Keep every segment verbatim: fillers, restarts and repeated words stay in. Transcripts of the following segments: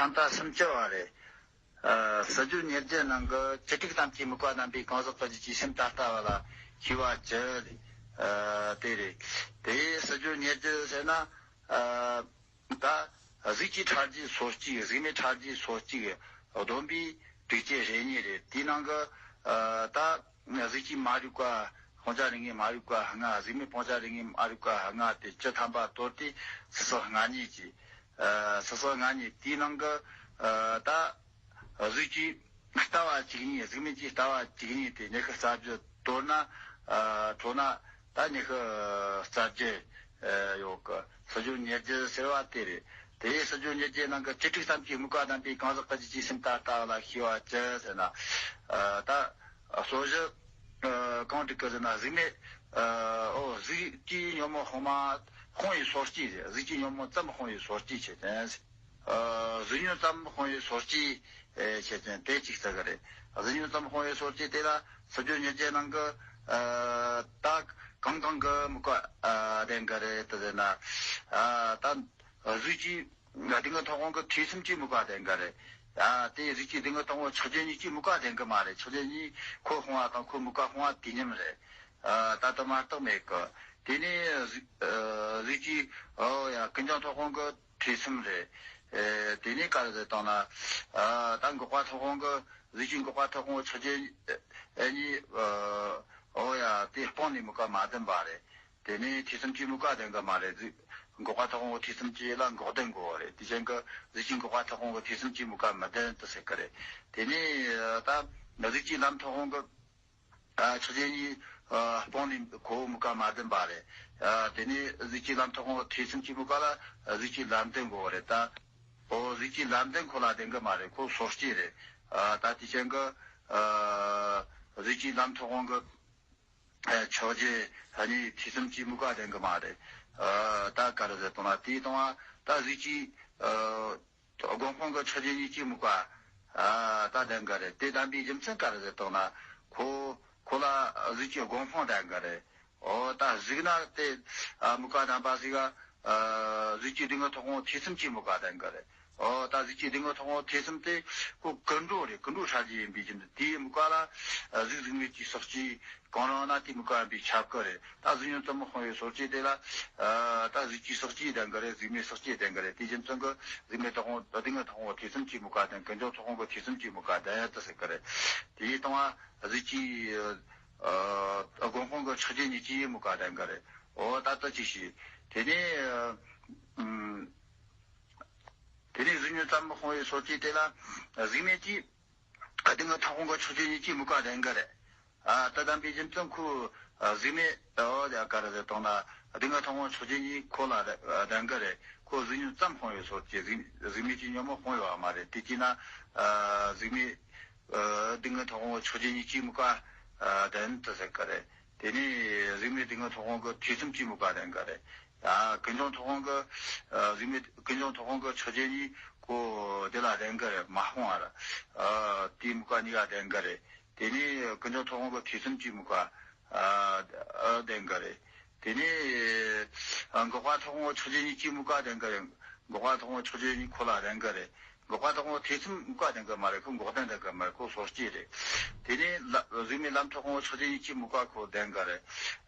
ད་ལྟ་སུམ་ཅུ་བ་རེད། ཨ། སྲིད་ཇུས་ཉེར་བརྒྱད་ནང་གི་བཅུ་དྲུག་ཙམ་གྱིས་དམིགས་པ་བསྡམས་པའི་གང་ཟག་གི་རྒྱུད་ཀྱི་སེམས་ད་ལྟ་བ་ལ་ཤེས་པ་བཅུ། ཨ། དེ་རེད། དེ་སྲིད་ཇུས་ཉེར་བརྒྱད་ཟེར་ན། ཨ། ད་གཟུགས་ཀྱི་ཕྲ་རྒྱས་སོ་གཅིག་གཟུགས་མེད་ཕྲ་རྒྱས་སོ་གཅིག་བསྡོམས་པས་དྲུག་ཅུ་རེ་གཉིས་རེད། དེའི་ནང་གི། ཨ། ད་གཟུགས་ཀྱི་མ་རིག་པ་སྤང་བྱ་རིགས་ངེས་མ་རིག་པ་ལྔ། གཟུགས་མེད་སྤང་བྱ་རིགས་ངེས་མ་རིག་པ་ལྔ་སྟེ་བཅུ་ཐམ་པ་དོར་ཏེ་སུམ་ཅུ་སོ་ལྔ་ཉིད་ཀྱི། ཨ། སུམ་ཅུ་སོ་ལྔ་ཉིད། དེའི་ནང་གི། ཨ། ད་གཟུགས་ཀྱི་ལྟ་བ་བཅུ་གཉིས། གཟུགས་མེད་ཀྱི་ལྟ་བ་བཅུ་གཉིས་དེ་ཉི་ཤུ་རྩ་བརྒྱད་དོར་ན། ཨ། འཕྲོ་ན་ད་ཉི་ཤུ་རྩ་བརྒྱད། ཨ། ཡོད་གི། སྲིད་ཇུས་ཉེར་བརྒྱད་ཟེར་བ་དེ་རེད། དེ་སྲིད་ཇུས་ཉེར་བརྒྱད་ནང་གི་བཅུ་དྲུག་ཙམ་གྱིས་དམིགས་པ་བསྡམས་པའི་གང་ཟག་གི་རྒྱུད་ཀྱི་སེམས་ད་ལྟ་བ་ལ་ཤེས་པ་བཅུ་ཟེར་ན། ཨ། ད་སོ་བཞི། ཨ། གང་འགྲིག་གི་ཟེར་ན། གཟུགས་མེད། ཨ། འོ། གཟུགས་ཀྱི་ཉོན་མོངས་སྤངས་མ་སྤངས་པའི་སོ་སྐྱེ་རེད། གཟུགས་ཀྱི་ཉོན་མོངས་ཙམ་སྤངས་པའི་སོ་སྐྱེ་བྱེད་ཅན། ཨ། གཟུགས་ཉོན་ཙམ་སྤངས་པའི་སོ་སྐྱེ་བྱེད་ཅན་དེ་གཅིག་ཟེར་གི་རེད། གཟུགས་ཉོན་ཙམ་སྤངས་པའི་སོ་སྐྱེ་དེ་ལ་སྲིད་ཇུས་ཉེར་བརྒྱད་ནང་གི། ཨ། ད་གང་གང་གི་དམིགས་པ། ཨ། ལྡན་གི་རེད་དེ་ཟེར་ན། ཨ། ད་གཟུགས་ཀྱི་སྡུག་བསྔལ་མཐོང་སྤང་གི་ཐོས་བསམ་གྱིས་དམིགས་པ་ལྡན་གི་རེད། ཨ། དེ་གཟུགས་ཀྱི་སྡུག་བསྔལ་མཐོང་སྤང་ཆགས་བརྗེད་གཉིས་ཀྱིས་དམིགས་པ་ལྡན་གི་མ་རེད། ཆགས་བརྗེད་གཉིས་ཁོ་སྤངས་པ་དང་ཁོ་དམིགས་པ་སྤངས་པ་དུས་མཉམ་རེད། ཨ། ད་ལྟ་མ་གཏོགས་མེད་གི། དེ་ནས་གཟུགས། ཨ། གཟུགས་ཀྱི། འོ་ཡ། ཀུན་འབྱུང་མཐོང་སྤང་གི་ཐོས་བསམ་རེད། ཨེ། དེ་ནས་ག་རེ་ཟེར་བཏང་ན། ཨ། ད་འགོག་པ་མཐོང་སྤང་གི། གཟུགས་ཀྱི་འགོག་པ་མཐོང་སྤང་ཆགས་བརྗེད་གཉིས། ཨ། འོ་ཡ། དེ་སྤངས་ནས་དམིགས་པ་མ་ལྡན་པ་རེད། དེ་ནས་ཐོས་བསམ་གྱིས་དམིགས་པ་ལྡན་གི་མ་རེད། གཟུགས། འགོག་པ་མཐོང་སྤང་གི་ཐོས་བསམ་གྱིས་ལ་འགོག་ལྡན་དགོས་པ་རེད། དེ་བཞིན་གི་གཟུགས་ཀྱི་འགོག་པ་མཐོང་སྤང་གི་ཐོས་བསམ་གྱིས་དམིགས་པ་མི་ལྡན་དུ་ཟེར་གི་རེད། དེ་ནས་ད་གཟུགས་ཀྱི་ལམ་མཐོང་སྤང་གི། ཨ། ཆགས་བརྗེད་གཉིས། ཨ། སྤངས་ནས་ཁོ་དམིགས་པ་མ་ལྡན་པ་རེད། ཨ། དེ་ནས་གཟུགས་ཀྱི་ལམ་མཐོང་སྤང་གི་ཐོས་བསམ་གྱིས་དམིགས་པ་ལ་གཟུགས་ཀྱི་ལམ་ལྡན་དགོས་པ་རེད་ད། འོ། གཟུགས་ཀྱི་ལམ་ལྡན་ཁོ་ལ་ལྡན་གི་མ་རེད། ཁོ་སོ་སྐྱེ་རེད། ཨ། ད་དེ་བཞིན་གི། ཨ། གཟུགས་ཀྱི་ལམ་མཐོང་སྤང་གི། ཨ། ཆགས་བརྗེད་གཉིས་ཐོས་བསམ་གྱིས་དམིགས་པ་ལྡན་གི་མ་རེད། ཨ། ད་ག་རེ་ཟེར་བཏང་ན། དེ་བཏང་བ་ད་གཟུགས་ཀྱི། ཨ། སྒོམ་སྤང་གི་ཆགས་བརྗེད་གཉིས་ཀྱིས་དམིགས་པ། ཨ། ད་ལྡན་གི་རེད། དེ་ལྡན་པའི་རྒྱུ་མཚན་ག་རེ་ཟེར་བཏང་ན། ཁོ་ཁོ་ལ་གཟུགས་ཀྱི་སྒོམ་སྤང་ལྡན་གི་རེད། འོ། ད་གཟུགས་ན་དེ། ཨ། དམིགས་པ་ལྡན་པ་ཟིག་ག། ཨ། གཟུགས་ཀྱི་སྡུག་བསྔལ་མཐོང་སྤང་ཐོས་བསམ་གྱིས་དམིགས་པ་ལྡན་གི་རེད། འོ། ད་གཟུགས་ཀྱི་སྡུག་བསྔལ་མཐོང་སྤང་ཐོས་བསམ་དེ་ཁོ་ཀུན་འགྲོ་རེད། ཀུན་འགྲོ་ཕྲ་རྒྱས་ཡིན་པའི་རྒྱུ་མཚན་དེའི་དམིགས་པ་ལ། ཨ། གཟུགས་གཟུགས་མེད་ཀྱི་སོ་སྐྱེ། གང་རུང་ན་དེ་དམིགས་པ་ཡིན་པས་ཁྱབ་ཀྱི་རེད། ད་གཟུགས་ཉོན་ཙམ་སྤངས་པའི་སོ་སྐྱེ་དེ་ལ། ཨ། ད་གཟུགས་ཀྱི་སོ་སྐྱེ་ལྡན་གྱི་རེད། གཟུགས་མེད་སོ་སྐྱེ་ལྡན་གྱི་རེད། དེའི་རྒྱུ་མཚན་གྱིས་གཟུགས་མེད་མཐོང་སྤང་། སྡུག་བསྔལ་མཐོང་སྤང་ཐོས་བསམ་གྱིས་དམིགས་པ་ལྡན། ཀུན་འབྱུང་མཐོང་སྤང་གི་ཐོས་བསམ་གྱིས་དམིགས་པ་ལྡན་དུ་ཟེར་གྱི་རེད། དེའི་སྟེང་བ་གཟུགས་ཀྱི། ཨ། སྒོམ་སྤང་གི་ཆགས་བརྗེད་གཉིས་ཀྱིས་དམིགས་པ་ལྡན་གྱི་རེད། འོ། ད་ལྟ་ཅི་ཞིག། དེ་ནས། ཨ། ཨུམ། དེ་ནས་གཟུགས་ཉོན་ཙམ་སྤངས་པའི་སོ་སྐྱེ་དེ་ལ་གཟུགས་མེད་ཀྱི། ཨ། སྡུག་བསྔལ་མཐོང་སྤང་གི་ཆགས་བརྗེད་གཉིས་ཀྱིས་དམིགས་པ་ལྡན་གྱི་རེད། ཨ། ད་ལྡན་པའི་རྒྱུ་མཚན་ཁོ། ཨ། གཟུགས་མེད། འོ། ཡ། ག་རེ་ཟེར་བཏང་ན། སྡུག་བསྔལ་མཐོང་སྤང་ཆགས་བརྗེད་གཉིས་ཁོ་ལ་ལྡན་གྱི་རེད། ཁོ་གཟུགས་ཉོན་ཙམ་སྤངས་པའི་སོ་སྐྱེ། གཟུགས་མེད་ཀྱི་ཉོན་མོངས་སྤངས་ཡོད་པ་མ་རེད། དེ་བྱས་ན། ཨ། གཟུགས་མེད། ཨ། སྡུག་བསྔལ་མཐོང་སྤང་ཆགས་བརྗེད་གཉིས་ཀྱིས་དམིགས་པ། ཨ། ལྡན་དུ་ཟེར་གྱི་རེད། དེ་ནས་གཟུགས་མེད་སྡུག་བསྔལ་མཐོང་སྤང་གི་ཐོས་བསམ་གྱིས་དམིགས་པ་ལྡན་གྱི་རེད། ཨ། ཀུན་འབྱུང་མཐོང་སྤང་གི། ཨ། གཟུགས་མེད་ཀུན་འབྱུང་མཐོང་སྤང་གི་ཆགས་བརྗེད་གཉིས་ཁོ་དེ་ལ་ལྡན་གྱི་རེད། མ་སྤངས་པར། ཨ། དེའི་དམིགས་པ་གཉིས་ཀ་ལྡན་གྱི་རེད། དེ་ནས་ཀུན་འབྱུང་མཐོང་སྤང་གི་ཐོས་བསམ་གྱིས་དམིགས་པ། ཨ། ཨ། ལྡན་གྱི་རེད། དེ་ནས། ཨ། འགོག་པ་མཐོང་སྤང་ཆགས་བརྗེད་གཉིས་ཀྱིས་དམིགས་པ་ལྡན་གྱི་རེད། འགོག་པ་མཐོང་སྤང་ཆགས་བརྗེད་གཉིས་ཁོ་ལ་ལྡན་གྱི་རེད། འགོག་པ་མཐོང་སྤང་ཐོས་བསམ་དམིགས་པ་ལྡན་གྱི་མ་རེད། ཁོ་འགོག་ལྡན་ལྡན་གྱི་མ་རེད། ཁོ་སོ་སྐྱེ་རེད། དེ་ནས་ལ། གཟུགས་མེད་ལམ་མཐོང་སྤང་ཆགས་བརྗེད་གཉིས་ཀྱིས་དམིགས་པ་ཁོ་ལྡན་གྱི་རེད།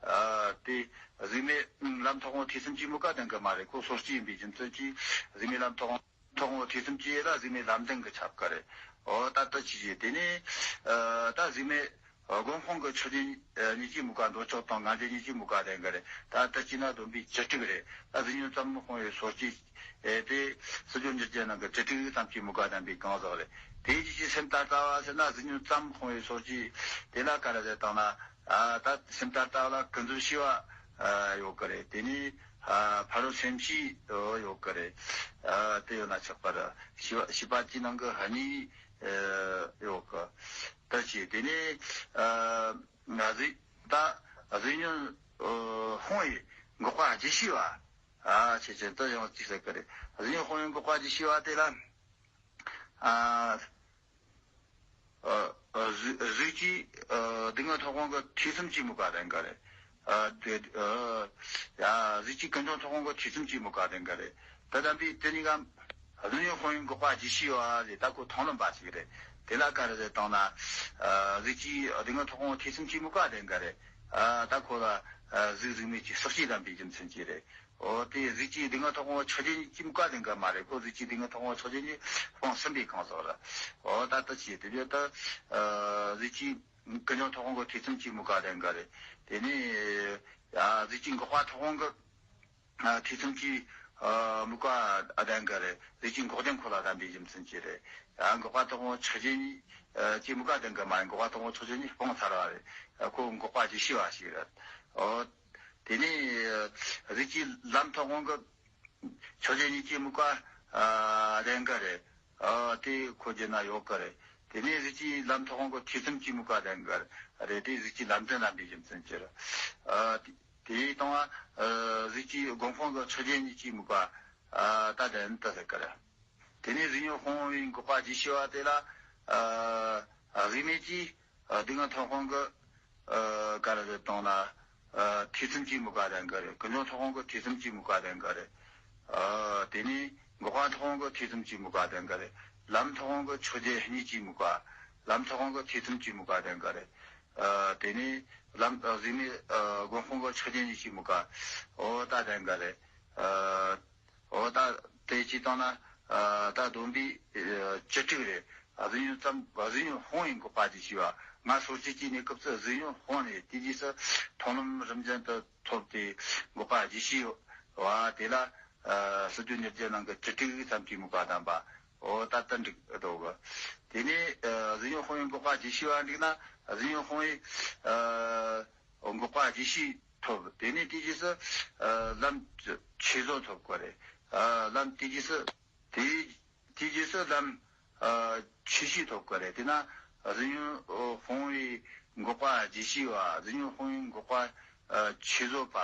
ཨ། དེ་གཟུགས་མེད་ལམ་མཐོང་སྤང་ཐོས་བསམ་གྱིས་དམིགས་པ་ལྡན་གྱི་མ་རེད། ཁོ་སོ་སྐྱེ་ཡིན་པའི་རྒྱུ་མཚན་གྱིས་གཟུགས་མེད་ལམ་མཐོང་མཐོང་སྤང་ཐོས་བསམ་གྱིས་ལ་གཟུགས་མེད་ལམ་ལྡན་གྱི་ཁྱབ་ཀྱི་རེད། འོ། ད་ལྟ་ཅི་བྱེད། དེ་ནས། ཨ། ད་གཟུགས་མེད། ཨ། སྒོམ་སྤང་གི་ཆགས་བརྗེད་གཉིས་ཀྱིས་དམིགས་པ། འདོད་ཆགས་དང་ང་རྒྱལ་གཉིས་ཀྱིས་དམིགས་པ་ལྡན་གྱི་རེད། ད་ལྟ་བྱས་ན་བསྡོམས་པས་བཅུ་དྲུག་རེད། ད་གཟུགས་ཉོན་ཙམ་སྤངས་པའི་སོ་སྐྱེ། ཨེ། དེ་སྲིད་ཇུས་ཉེར་བརྒྱད་ནང་གི་བཅུ་དྲུག་ཙམ་གྱིས་དམིགས་པ་ལྡན་པའི་གང་ཟག་རེད། དེའི་རྒྱུད་ཀྱི་སེམས་ད་ལྟ་བ་ཟེར་ན་གཟུགས་ཉོན་ཙམ་སྤངས་པའི་སོ་སྐྱེ་དེ་ལ་ག་རེ་ཟེར་བཏང་ན། ཨ། ད་སེམས་ད་ལྟ་བ་ལ་ཀུན་རྫོབ་ཤེས་པ། ཨ། ཡོད་ཀྱི་རེད། དེ་ནས། ཨ། ཕ་རོལ་སེམས་ཤེས་ཡོད་ཀྱི་རེད། ཨ། དེ་ཡོད་ན་ཆགས་པ་རེད། ཤེས་པ་ཤེས་པ་ཀྱི་ནང་གི་གཉིས། ཨ། ཡོད་ཀྱི། ད་ཅི། དེ་ནས། ཨ། གཟུགས། ད་གཟུགས་ཉོན། ཨ། སྤངས་པའི་འགོག་པ་རྒྱུ་ཤེས་པ། ཨ། ཆེ་ཆེ་ད་ཡང་གཅིག་ཟེར་གི་རེད། གཟུགས་ཉོན་སྤངས་པའི་འགོག་པ་རྒྱུ་ཤེས་པ་དེ་ལ། ཨ། ཨ། གཟུགས། གཟུགས་ཀྱི། ཨ། སྡུག་བསྔལ་མཐོང་སྤང་གི་ཐོས་བསམ་གྱིས་དམིགས་པ་ལྡན་གྱི་རེད། ཨ། དེ། ཨ། ཡ། གཟུགས་ཀྱི་ཀུན་འབྱུང་མཐོང་སྤང་གི་ཐོས་བསམ་གྱིས་དམིགས་པ་ལྡན་གྱི་རེད། ད་ལྡན་པའི་དེ་གཉིས་ཀ། གཟུགས་བརྙན་དཔང་ཡིག་འགོག་པ་བརྒྱུད་བྱས་པ་རེད། ད་ཁོ་མཐོང་ལམ་པ་ཞིག་རེད། དེ་ལ་ག་རེ་ཟེར་བཏང་ན། ཨ་གཟུགས་ཀྱི་སྡུག་བསྔལ་ཐོབ་དབང་ཐེ་ཚོམ་གྱི་དམིགས་པ་ལྡན་གི་རེད། ཨ་ད་ཁོ་ལ་ཨ་གཟུགས་གཟུགས་མེད་ཀྱི་ཟག་བཅས་ལྡན་པའི་རྒྱུ་མཚན་གྱིས་རེད། འོ་དེ་གཟུགས་ཀྱི་སྡུག་བསྔལ་ཐོབ་དབང་ཆགས་བརྗེད་གཉིས་ཀྱི་དམིགས་པ་ལྡན་གི་མ་རེད། ཁོ་གཟུགས་ཀྱི་སྡུག་བསྔལ་ཐོབ་དབང་ཆགས་བརྗེད་གཉིས་སྤངས་ཟིན་པའི་གང་ཟག་རེད། འོ་ད་ལྟ་བྱས་དེ་བྱས་ད་ཨ་གཟུགས་ཀྱི་ཀུན་འབྱུང་ཐོབ་དབང་གི་ཐེ་ཚོམ་གྱི་དམིགས་པ་ལྡན་གི་རེད། དེ་ནས་ཨ་གཟུགས་ཀྱི་འགོག་པ་ཐོབ་དབང་གི་ཨ་ཐེ་ཚོམ་གྱི་ཨ་དམིགས་པ་ལྡན་གི་རེད། གཟུགས་ཀྱི་འགོག་བདེན་ཁོ་ལ་ལྡན་པའི་རྒྱུ་མཚན་གྱིས་རེད། ཨ་འགོག་པ་ཐོབ་དབང་ཆགས་བརྗེད་གཉིས་ཨ་གྱི་དམིགས་པ་ལྡན་གི་མ་ཡིན། འགོག་པ་ཐོབ་དབང་ཆགས་བརྗེད་གཉིས་སྤངས་ཚར་བ་རེད། ཨ་ཁོ་འགོག་པ་བརྒྱུད་བྱས་པ་ཞིག་རེད། འོ་དེ་ནས་ཨ་གཟུགས་ཀྱི་ལམ་ཐོབ་དབང་གི་ཆགས་བརྗེད་གཉིས་ཀྱི་དམིགས་པ་ཨ་ལྡན་གི་རེད། ཨ་དེ་ཁོ་བརྗོད་ན་ཡོད་གི་རེད། དེ་ནས་གཟུགས་ཀྱི་ལམ་ཐོབ་དབང་གི་ཐེ་ཚོམ་གྱི་དམིགས་པ་ལྡན་གི་རེད། དེ་གཟུགས་ཀྱི་ལམ་བདེན་ལྡན་པའི་རྒྱུ་མཚན་གྱིས་རེད། ཨ་དེ་དེ་ཡིས་བཏང་བ་ཨ་གཟུགས་ཀྱི་སྒོམ་དཔང་གི་ཆགས་བརྗེད་གཉིས་ཀྱི་དམིགས་པ་ཨ་ད་ལྡན་དུ་ཟེར་གི་རེད། དེ་ནས་གཟུགས་བརྙན་དཔང་བའི་འགོག་པ་བརྒྱུད་བྱས་པ་དེ་ལ་ཨ་གཟུགས་མེད་ཀྱི་ཨ་སྡུག་བསྔལ་ཐོབ་དབང་གི་ཨ་ག་རེ་ཟེར་བཏང་ན་ཨ་ཐེ་ཚོམ་གྱི་དམིགས་པ་ལྡན་གི་རེད། ཀུན་འབྱུང་ཐོབ་དབང་གི་ཐེ་ཚོམ་གྱི་དམིགས་པ་ལྡན་གི་རེད། ཨ་དེ་ནས་འགོག་པ་ཐོབ་དབང་གི་ཐེ་ཚོམ་གྱི་དམིགས་པ་ལྡན་གི་རེད། ལམ་ཐོབ་དབང་གི་ཆགས་བརྗེད་གཉིས་ཀྱི་དམིགས་པ། ལམ་ཐོབ་དབང་གི་ཐེ་ཚོམ་གྱི་དམིགས་པ་ལྡན་གི་རེད། ཨ་དེ་ནས་ལམ་ཨ་གཟུགས་མེད་ཨ་སྒོམ་དཔང་གི་ཆགས་བརྗེད་གཉིས་ཀྱི་དམིགས་པ། འོ་ད་ལྡན་གི་རེད། ཨ་འོ་ད་དེ་བྱས་བཏང་ན་ཨ་ད་སྡོམ་པའི་ཨ་བཅུ་དྲུག་རེད། ཨ་གཟུགས་བརྙན་ཙམ་གཟུགས་བརྙན་དཔང་ཡིན་འགོག་པ་བརྒྱུད་བྱས་པ། ང་སོར་ཆུད་ཀྱི་གནས་སྐབས་སུ་གཟུགས་བརྙན་དཔང་ནས་དེ་རྗེས་སུ་མཐོང་ལམ་རིམ་བཞིན་དུ་ཐོབ་སྟེ་འགོག་པ་བརྒྱུད་བྱས་པ་དེ་ལ་ཨ་སྲིད་རྒྱུད་ཉེར་བརྒྱད་ནང་གི་བཅུ་དྲུག་ཙམ་གྱི་དམིགས་པ་ལྡན་པ། འོ་ད་ལྟ་འགྲིག་འདུག་དེ་ནས་ཨ་གཟུགས་བརྙན་དཔང་ཡིན་འགོག་པ་བརྒྱུད་བྱས་པ་འགྲིག་ན་གཟུགས་བརྙན་དཔང་ཡིན་ཨ་འགོག་པ་བརྒྱུད་བྱས་ཐོབ། དེ་ནས་དེ་རྗེས་སུ་ཨ་ལམ་ཆོས་བཟོད་ཐོབ་དགོས་རེད། ཨ་ལམ་དེ་རྗེས་སུ་དེ་དེ་རྗེས་སུ་ལམ་ཨ་ཆོས་བཤད་ཐོབ་དགོས་རེད། དེས་ན་གཟུགས་བརྙན་དཔང་བའི་འགོག་པ་བརྒྱུད་བྱས་པ། གཟུགས་བརྙན་དཔང་བའི་འགོག་པ་ཨ་ཆོས་བཟོད་པ།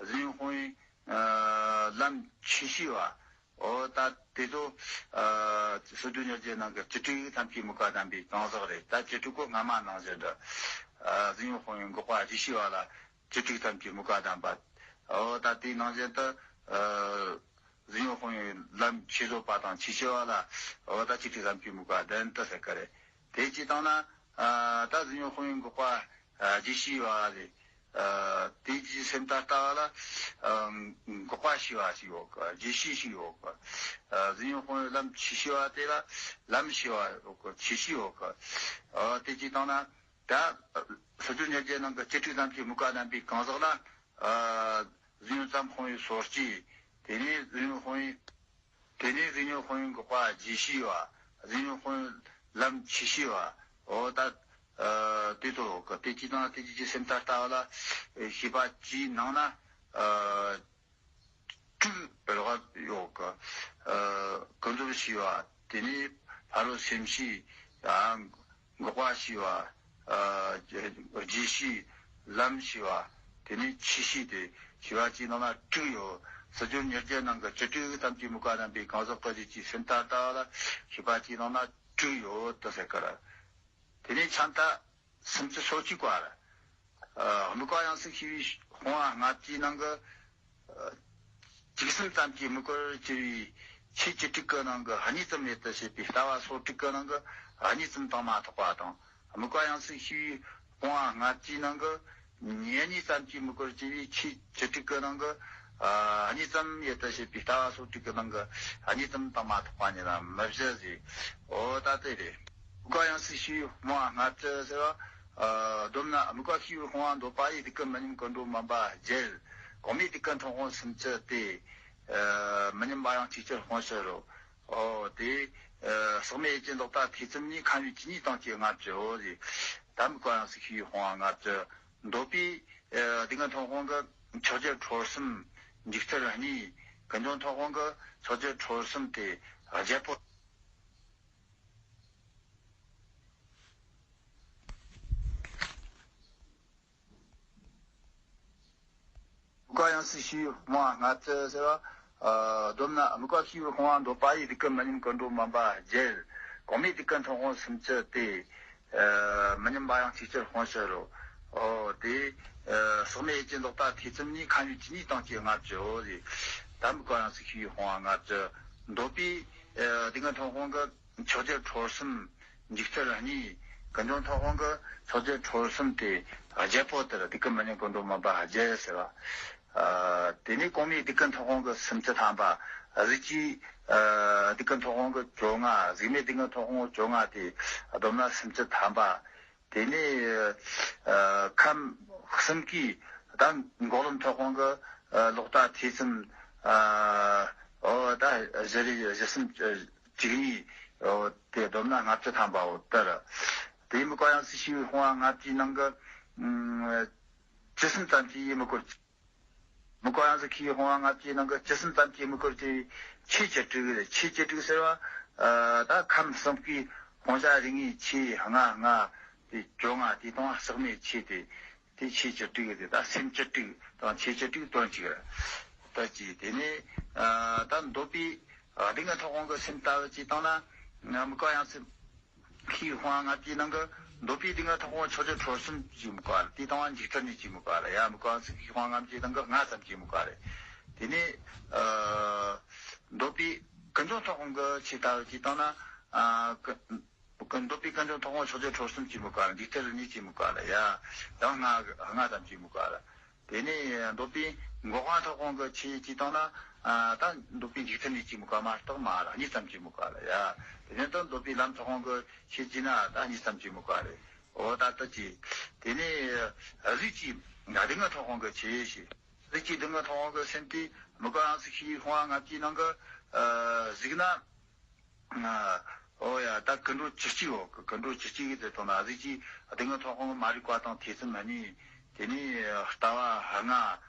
གཟུགས་བརྙན་དཔང་བའི་ཨ་ལམ་ཆོས་བཤད་པ། འོ་ད་དེ་ཚོ་ཨ་སྲིད་རྒྱུད་ཉེར་བརྒྱད་ནང་གི་བཅུ་དྲུག་ཐམས་ཅད་དམིགས་པ་ལྡན་པའི་གང་ཟག་རེད། ད་བཅུ་དྲུག་པོ་སྔ་མ་ནང་བཞིན་དུ་ཨ་གཟུགས་བརྙན་དཔང་བའི་འགོག་པ་བརྒྱུད་བྱས་པ་ལ་བཅུ་དྲུག་ཐམས་ཅད་དམིགས་པ་ལྡན་པ། འོ་ད་དེའི་ནང་བཞིན་དུ་ཨ་གཟུགས་བརྙན་དཔང་བའི་ལམ་ཆོས་བཟོད་པ་དང་ཆོས་བཤད་པ་ལ་འོ་ད་བཅུ་དྲུག་ཐམས་ཅད་དམིགས་པ་ལྡན་དུ་ཟེར་གི་རེད། དེ་བྱས་བཏང་ན་ཨ་ད་གཟུགས་བརྙན་དཔང་བའི་འགོག་པ་ཨ་བརྒྱུད་བྱས་པ་རེད། ཨ་དེ་རྗེས་སེམས་ལྟར་ལྟ་བ་ལ་ཨ་འགོག་པ་བྱས་པ་ཞིག་ཡོད་གི། བརྒྱུད་བྱས་ཞིག་ཡོད་གི། ཨ་གཟུགས་བརྙན་དཔང་བའི་ལམ་ཆོས་བཤད་པ་དེ་ལ་ལམ་བྱས་པ་ཡོད་གི། ཆོས་བཤད་ཡོད་གི། ཨ་དེ་བྱས་བཏང་ན་ད་སྲིད་རྒྱུད་ཉེར་བརྒྱད་ནང་གི་བཅུ་དྲུག་ཐམས་ཅད་དམིགས་པ་ལྡན་པའི་གང་ཟག་ལ་ཨ་གཟུགས་བརྙན་ཙམ་དཔང་བའི་སོར་གྱིས། དེ་ནས་གཟུགས་བརྙན་དཔང་བའི་དེ་ནས་གཟུགས་བརྙན་དཔང་བའི་འགོག་པ་བརྒྱུད་བྱས་པ། གཟུགས་བརྙན་དཔང་བའི་ལམ་ཆོས་བཤད་པ། འོ་ད་ཨ་དེ་ཚོ་གི་དེ་གཅིག་དང་དེ་གཅིག་གི་སེམས་ལྟར་ལྟ་བ་ལ་ཤེས་པ་གཅིག་ནང་ན་ཨ་དྲུག་རགས་ཡོད་གི། ཨ་ཀུན་རྫོབ་ཤེས་པ། དེ་ནས་ཕ་རོལ་སེམས་ཤེས། ཨ་འགོག་པ་ཤེས་པ། ཨ་རྗེས་ཤེས། ལམ་ཤེས་པ། དེ་ནས་ཆོས་ཤེས་ཏེ་ཤེས་པ་གཅིག་ནང་ན་དྲུག་ཡོད། སྲིད་རྒྱུད་ཉེར་བརྒྱད་ནང་གི་བཅུ་དྲུག་ཐམས་ཅད་དམིགས་པ་ལྡན་པའི་གང་ཟག་གི་རྗེས་ཀྱི་སེམས་ལྟར་ལྟ་བ་ལ་ཤེས་པ་གཅིག་ནང་ན་དྲུག་ཡོད་དུ་ཟེར་གི་རེད། དེ་ནས་ཆ་མཐའ་སུམ་ཅུ་སོ་གཅིག་པ་རེད། ཨ་དམིགས་པ་ཡང་སྲིད་ཤེས་པའི་དཔང་པོ་ལྔ་བཅུའི་ནང་གི་ཨ་བཅུ་གསུམ་ཙམ་གྱིས་དམིགས་པར་གྱུར་པའི་ཆོས་བཅུ་དྲུག་གི་ནང་གི་གཉིས་ཙམ་ཡུལ་དུ་བྱེད་པའི་ལྟ་བ་སོ་དྲུག་གི་ནང་གི་གཉིས་ཙམ་དང་མ་ཐོགས་པ་དང་། དམིགས་པ་ཡང་སྲིད་ཤེས་པའི་དཔང་པོ་ལྔ་བཅུའི་ནང་གི་ཉེར་གཉིས་ཙམ་གྱིས་དམིགས་པར་གྱུར་པའི་ཆོས་བཅུ་དྲུག་གི་ནང་གི་ཨ་གཉིས་ཙམ་ཡུལ་དུ་བྱེད་པའི་ལྟ་བ་སོ་དྲུག་གི་ནང་གི་གཉིས་ཙམ་དང་མ་ཐོགས་པ་ཉིད་ལ་མི་བཞི་ཟེར། འོ་ད་དེ་རེད། དམིགས་པ་ཡང་སྲིད་ཤེས་པའི་དཔང་པོ་ལྔ་བཅུ་ཟེར་བ། ཨ་བསྡོམས་ན་དམིགས་པ་ཤེས་པའི་དཔང་པོ་འདོད་པ་ཡི་སྡིག་ཀུན་མི་ཉམས་ཀུན་འགྲོ་མུན་པ་བརྒྱད། གོང་མའི་སྡིག་ཀུན་ཐོབ་དབང་སུམ་ཅུ་སྟེ། ཨ་མི་ཉམས་པ་ཡང་ཆིག་ཁྲིར་དཔང་ཕྱིར་རོ། ཨོ་དེ། ཨ་ཟག་མེད་ཡུལ་ཅན་ལོག་ལྟ་ཐེ་ཚོམ་གཉིས། ཁམས་ཡུལ་གྱི་གཉིས་དང་བཅས་ལྔ་བཅུ་འོ་ཟེར། ད་དམིགས་པ་ཡང་སྲིད་ཤེས་པའི་དཔང་པོ་ལྔ་བཅུ། འདོད་པའི་ཨ་སྡིག་ཀུན་ཐོབ་དབང་གི་ཕྱོགས་བཅུར་འཁྲུལ་གསུམ། འཇིག་མཐར་གཉིས། ཀུན་འབྱུང་ཐོབ་དབང་གི་ཕྱོགས་བཅུར་འཁྲུལ་གསུམ་སྟེ་བརྒྱད་པོ། དམིགས་པ་ཡང་སྲིད་ཤེས་པའི་དབང་ལྔ་བཅུ་ཟེར་བ། ཨ་བསྡོམས་ན་དམིགས་པ་ཤེས་པའི་དབང་འདོད་པ་ཡི་སྡིག་ཀུན་མི་ཉམས་ཀུན་འགྲོ་མུན་པ་བརྒྱད། གོང་མའི་སྡིག་ཀུན་ཐོབ་དབང་སུམ་ཅུ་སྟེ། ཨ་མི་ཉམས་པ་ཡང་ཆིག་ཁྲིར་དཔང་ཕྱིར་རོ། ཨོ་དེ། ཨ་ཟག་མེད་ཡུལ་ཅན་ལོག་ལྟ་ཐེ་ཚོམ་གཉིས། ཁམས་ཡུལ་གྱི་གཉིས་དང་བཅས་ལྔ་བཅུ་འོ་ཟེར། ད་དམིགས་པ་ཡང་སྲིད་ཤེས་པའི་དབང་ལྔ་བཅུ། འདོད་པའི་ སྡུག་བསྔལ་མཐོང་སྤང་གི་ཕྱོགས་བཅུ་འཁོར་གསུམ་འཇིག་རྟེན་གཉིས། ཀུན་འབྱུང་མཐོང་སྤང་གི་ཕྱོགས་བཅུ་འཁོར་གསུམ་དེ་བརྒྱད་པོ་དེར་སྡིག་གི་མི་ནི་ཀུན་འགྲོ་མུན་པ་བརྒྱད་ཟེར་བ། དེ་ནས་གོང་མའི་སྡུག་བསྔལ་མཐོང་སྤང་གི་སུམ་ཅུ་ཐམ་པ། གཟུགས་ཀྱི་སྡུག་བསྔལ་མཐོང་སྤང་གི་བཅོ་ལྔ། གཟུགས་མེད་སྡུག་བསྔལ་མཐོང་སྤང་བཅོ་ལྔ་དེ་བསྡོམས་ན་སུམ་ཅུ་ཐམ་པ། དེ་ནས་ཨ་ཁམས་གསུམ་གྱི་ད་འགོག་ལམ་མཐོང་སྤང་གི་ཨ་ལོག་ལྟ་ཐེ་ཚོམ། ཨ་འོ་ད་བཞི་རེ་བཞི་གསུམ་བཅུ་གཉིས། འོ་དེ་བསྡོམས་ན་ལྔ་བཅུ་ཐམ་པའོ་ལྟར། དེ་མི་བསྐོར་ཡང་སྲིད་ཞི་བའི་དཔུང་བ་ལྔ་བཅུའི་ནང་གི་ཨ་བཅུ་གསུམ་ཙམ་གྱིས་མི་བསྐོར། མི་བསྐོར་ཡང་སྲིད་ཞི་བའི་དཔུང་བ་ལྔ་བཅུའི་ནང་གི་བཅུ་གསུམ་ཙམ་གྱིས་མི་བསྐོར་ཅེས་པའི་ཆོས་བཅུ་དྲུག་རེད། ཆོས་བཅུ་དྲུག་ཟེར་བ་ཨ་ད་ཁམས་གསུམ་གྱི་དཔུང་བྱ་རིགས་ལྔའི་ཆོས་ལྔ་ལྔ་དེ་བཅོ་ལྔ་དེ་དང་ཟག་མེད་ཆོས་དེ། དེ་ཆོས་བཅུ་དྲུག་རེད། ད་སེམས་བཅུ་དྲུག་དང་ཆོས་བཅུ་དྲུག་དོན་གཅིག་རེད། ད་ཅི་དེ་ནས་ཨ་ད་འདོད་པའི་ཨ་སྡུག་བསྔལ་མཐོང་སྤང་གི་སེམས་ལྟ་བུ་ཅིག་བཏང་ན། མི་བསྐོར་ཡང་སྲིད་ཞི་བའི་དཔུང་བ་ལྔ་བཅུའི་ནང་གི་འདོད་པའི་སྡུག་བསྔལ་མཐོང་སྤང་ཕྱོགས་བཅུ་འཁོར་གསུམ་ཅིག་མི་བསྐོར་ར། དེ་དང་བ་འཇིག་རྟེན་གཉིས་ཅིག་མི་བསྐོར་ར། ཡ་མི་བསྐོར་ཡང་སྲིད་ཞི་བའི་དཔུང་བ་ལྔ་བཅུའི་ནང་གི་ལྔ་ཙམ་ཅིག་མི་བསྐོར་ར། དེ་ནས་ཨ་འདོད་པའི་ཀུན་འབྱུང་མཐོང་སྤང་གི་ཆོས་ལྟ་བུ་ཅིག་བཏང་ན། ཨ་ཀུན་འདོད་པའི་ཀུན་འབྱུང་མཐོང་སྤང་ཕྱོགས་བཅུ་འཁོར་གསུམ་ཅིག་མི་བསྐོར་ར། འཇིག་རྟེན་གཉིས་ཅིག་མི་བསྐོར་ར། ཡ་ཡང་ལྔ་ལྔ་ཙམ་ཅིག་མི་བསྐོར་ར། དེ་ནས་འདོད་པའི་འགོག་པ་མཐོང་སྤང་གི་ཆོས་ཅིག་བཏང་ན། ཨ་ད་འདོད་པའི་འཇིག་རྟེན་གཉིས་ཅིག་མི་བསྐོར་མ་གཏོགས་མ་ར་གཉིས་ཙམ་ཅིག་མི་བསྐོར་ར། ཡ་དེ་ནས་ད་འདོད་པའི་ལམ་མཐོང་སྤང་གི་ཆོས་ཅིག་ན་ད་གཉིས་ཙམ་ཅིག་མི་བསྐོར་ར། འོ་ད་ལྟ་ཅི། དེ་ནས་གཟུགས་ཀྱི་སྡུག་བསྔལ་མཐོང་སྤང་གི་ཆོས་ཤིག་གཟུགས་ཀྱི་སྡུག་བསྔལ་མཐོང་སྤང་གི་སེམས་དེ་མི་བསྐོར་ཡང་སྲིད་ཞི་བའི་དཔུང་བ་ལྔ་བཅུའི་ནང་གི་ཨ་གཟུགས་ན། ཨ་འོ་ཡ་ད་ཀུན་འགྲོ་བཅུ་གཅིག་འོ་ཀུན་འགྲོ་བཅུ་གཅིག་གི་དེ་དང་ན་གཟུགས་ཀྱི་སྡུག་བསྔལ་མཐོང་སྤང་གི་མ་རིག་པ་དང་ཐེ་ཚོམ་གཉིས། དེ་ནས་ལྟ་བ་ལྔ།